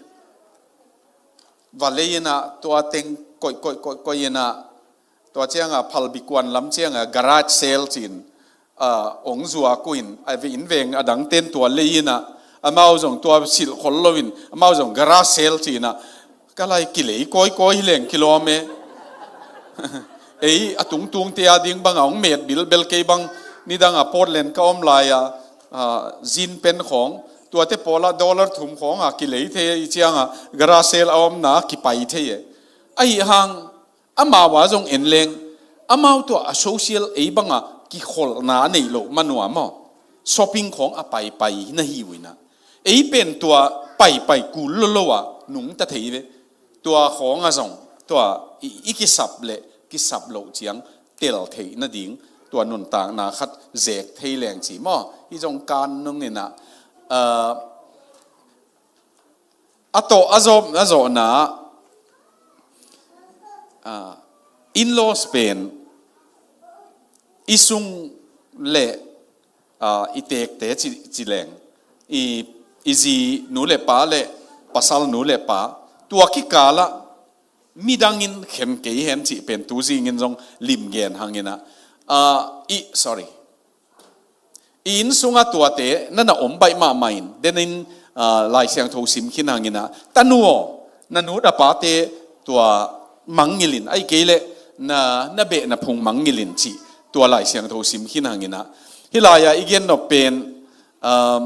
Va lei inah tua teng koih, koih, koih, koih inah tua cianga phalbi kuan lam cianga garage sale cin, ah, ong zuak uh in, a ve in veng a dang ten tua lei inah, amau zong tua silh khol lo in, amau zong garage sale cinah, ka lai kilei kawikawi hi leng kilawm e. Ei, a tungtungte a ding banga ong met bilbel kei bang, nidanga Portland ka om lai-a, ah, zin pen khawng, tuate pawla dollar thum khawnga kilei thei i cianga, garage sale a omna kipai thei e. Ahi hang, amau a zong en leng, amau tua a social ei banga kikholhna a neih loh manua maw? Shopping khawng a paipai na hi uh inah. Ei pen tua paipai kul lolo a nungta thei ve. Tua khawng a zong, tua i, i kisap le kisap loh ciang tel theih nading, tua nuntakna khat zek thei leng ci maw? Hi zong kan nung inah, ah, a tawh a zawh, a zawhna, ah, In-laws pen i sung le, ah, i teekte ci, ci leng, i, i zi nu le pa le pasal nu le pa, tua kikalah midangin khen kei hen cih pen tu zingin zong limgen hangin ah, ah, i, sorry, i inn sungah tuate na na om baih mahmah in, denin, ah, Lai Siangtho sim khin hangin ah, tanu aw, na nu na pate tua mangngilh in, ahih kei leh na, na beh na phung mangngilh in cih tua Lai Siangtho sim khin hangin ah, hih lai-ah i gen nop pen, um,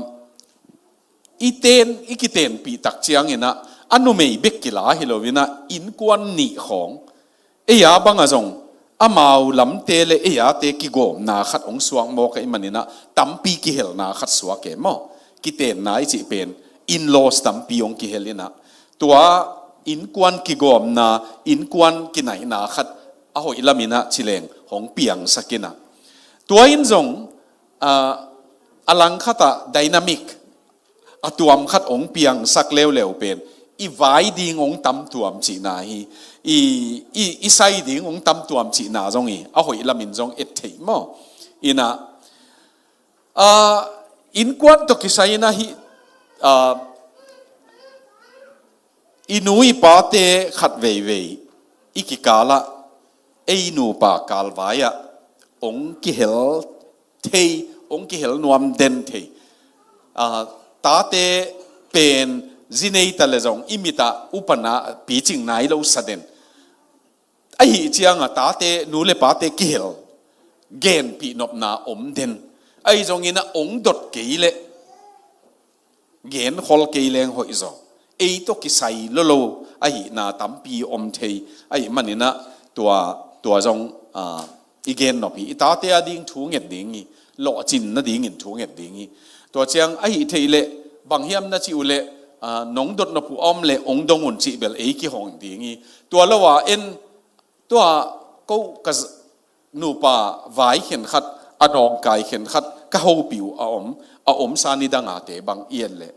i ten, i kitenpih tak ciangin ah, a numei bek kila hi loin ah, innkuan nih khawng, ei a bangah zong amau lamte le ei ate kigawmna khat hong suak mawk ahih manin ah, tampi kihelna khat suak e maw. Kitenna i cih pen in-laws tampi hong kihel in ah, tua innkuan kigawmna, innkuan kinaihna khat a hoih lamin ah ci leng hong piangsak in ah, tua in zong, ah, a langkhat ah dynamic a tuam khat hong piangsak leuleu pen, i vai ding hong tam tuam cihna hi, i, i, i sai ding hong tam tuam cihna zong hi, a hoih lamin zong et theih maw. In ah, ah, innkuan tawh kisai in ah hih, ah, i nu i pate khat veivei i kikalah, ei nupa kalvai ah hong kihel thei, hong kihel nuam den thei. Ah, tate pen zi nei ta le zong i mit ah upna picing nai lo sa den. Ahih ciangah tate, nu le pate kihel, genpih nopna om den. Ahi zongin ah hong dot kei leh genkhol kei leng hoih zaw. Ei tawh kisai lolo ahihna tampi om thei. Ahih manin ah tua, tua zong, ah, i gen nop hi. I tate a ding thu nget ding hi. Lawhcin nadingin thu nget ding hi. Tua ciang ahih theih leh bang hiam na cih uh leh, ah, nong dot nop uh a om leh hong dong un cih bel ei kihong ding hi. Tua lo-a en, tua ko ka z-, nupa vai khenkhat, a nawngkai khenkhat ka hopih uh a om, a omsa nidangate bang i et leh,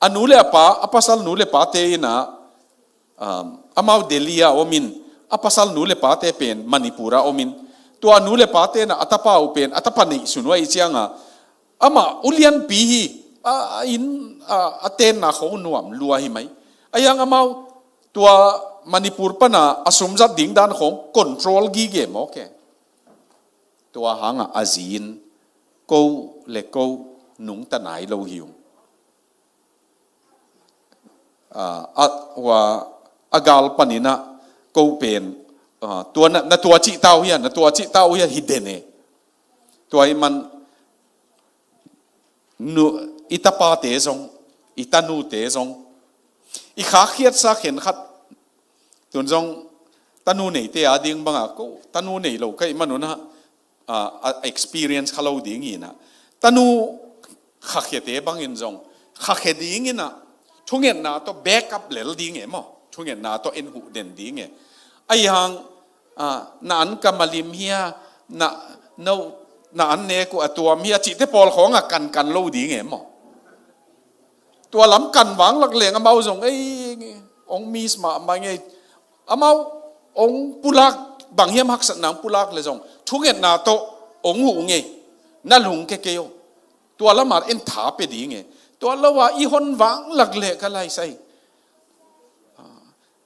a nu le a pa, a pasal nu le pate in ah, um, amau Delhi ah a omin, a pasal nu le pate pen Manipur ah a omin, tua nu le pate in ah a tapa uh pen a tapa neihsun uh ahih ciangah, amah ulianpi hi, a, a inn, a, a tenna khawng nuam lua hi mai. Ahi hang amau tua Manipur pana a sum zat ding dan khawng control gige mawk e. Tua hangah a zi in ko le ko nungta nai lo hi ung. Ah, a, ua, a gal panin ah ko pen, ah, tua na, na tua cih ta uh hia, na tua cih ta uh hia hi den e. Tua ahih man nu, i tapate zong, i tanute zong, i khakhiatsa khenkhat, tun zong tanu neite a ding bangah, ko tanu nei lo ka hih man un ah, ah, a experience kha lo ding hi in ah, tanu khakhiate bangin zong, khakhia ding in ah, thungetna tawh backup lel ding e maw, thungetna tawh en huh den ding e. Ahi hang, ah, na an ka malim hia, na, no, na an nek uh a tuam hia, cihte pawl khawngah kankan lo ding e maw. Tua lam kan vang lak leng amau zong, ei, hong miss mahmah ngei. Amau hong pulak, bang hiam haksatna hong pulak le zong, thungetna tawh hong huh ngei. Na lungke kei o. Tua lamah en tha pia ding e. Tua lo-a i hon vang lak leh ka lai sai.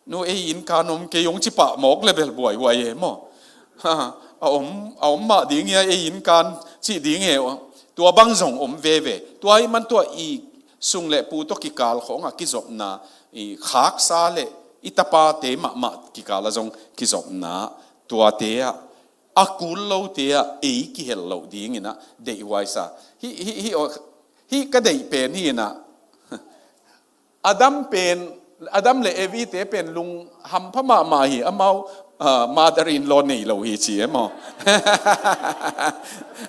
Nu, ei inn kan om kei ung ci pah mawk le bel buaihuai e maw. Ha, a om, a om mah ding hia, ei inn kan cih ding e. Tua bang zong om veve. Tua ahih man tua i sung le pu tawh kikal khawngah kizopna, i khaksa le i tapate mahmah kikal ah zong kizopna, tuate ah, a kul lote ah ei kihel loh ding in ah deihhuai sa. Hih, hih, hih, hih ka deih pen hi in ah. Adam pen, Adam le Evi te pen lung hampha mahmah hi, amau, ah, mother-in-law nei lo hi ci e maw.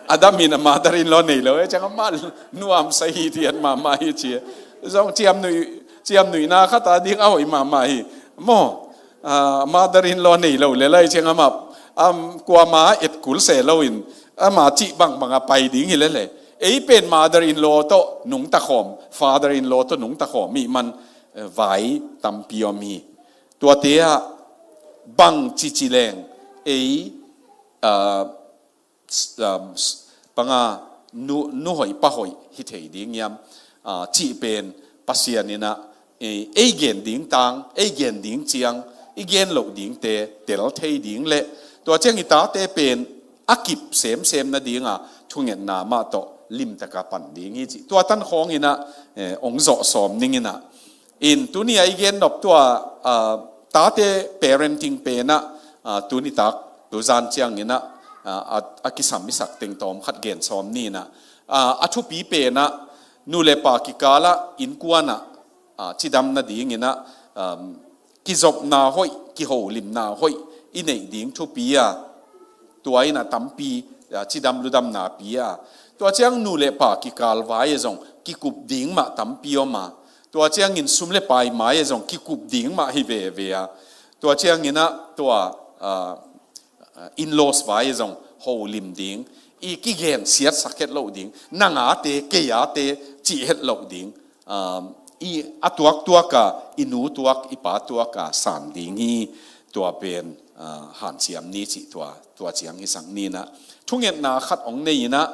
Adam in a mother-in-law nei lo e, ciang amah nuamsa hi thian mahmah hi ci e. Zong ciamnuih, ciamnuihna khat a ding a hoih mahmah hi maw. Ah, mother-in-law nei lo le lai ciang amah, am, kuama et kul se lo in, ama cih bangbang a pai ding hi lele. Ei pen mother-in-law tawh nungta khawm, father-in-law tawh nungta khawm, mi man, eh, vai tampi om hi. Tuate ah bang cici leng, ei, ah, s-, um, s-, panga nu, nu hoih pa hoih hi thei ding hiam, ah, cih pen Pasian in ah, eh, ei gen ding tang, ei gen ding ciang, i gen loh dingte tel thei ding le tua ciang i tate pen a kip semsem nadinga thungetna mah tawh limtaka pan ding hi cih tua tan khawng in ah, eh, ong zawh sawm ning in ah. In tuni a i gen nop tua, ah, tate parenting pen ah, ah, tuni tak tuzan ciang in ah, ah, a, a kisam i sak teng tawm khat gen sawm ni in ah. Ah, a thupi pen ah nu le pa kikal ah innkuan ah, ah, cidam nading in ah, um, kizopna hoih, kiholimna hoih i neih ding thupi a, tua in ah tampi, ah, cidam ludamna pi a. Tua ciang nu le pa kikal vai ah zong kikup ding mah tampi om a. Tua ciangin sum le pai mai ah zong kikup ding mah hi veve a. Tua ciangin ah tua, ah, ah, in-laws vai ah zong holim ding, i kigen siatsak het loh ding, nang ate, kei ate cih het loh ding, um, i a tuaktuak a, i nu tuak, i pa tuak a san ding hi. Tua pen, ah, hanciam ni cih tua, tua ciang hi sak ni in ah. Thungetna khat ong nei in ah,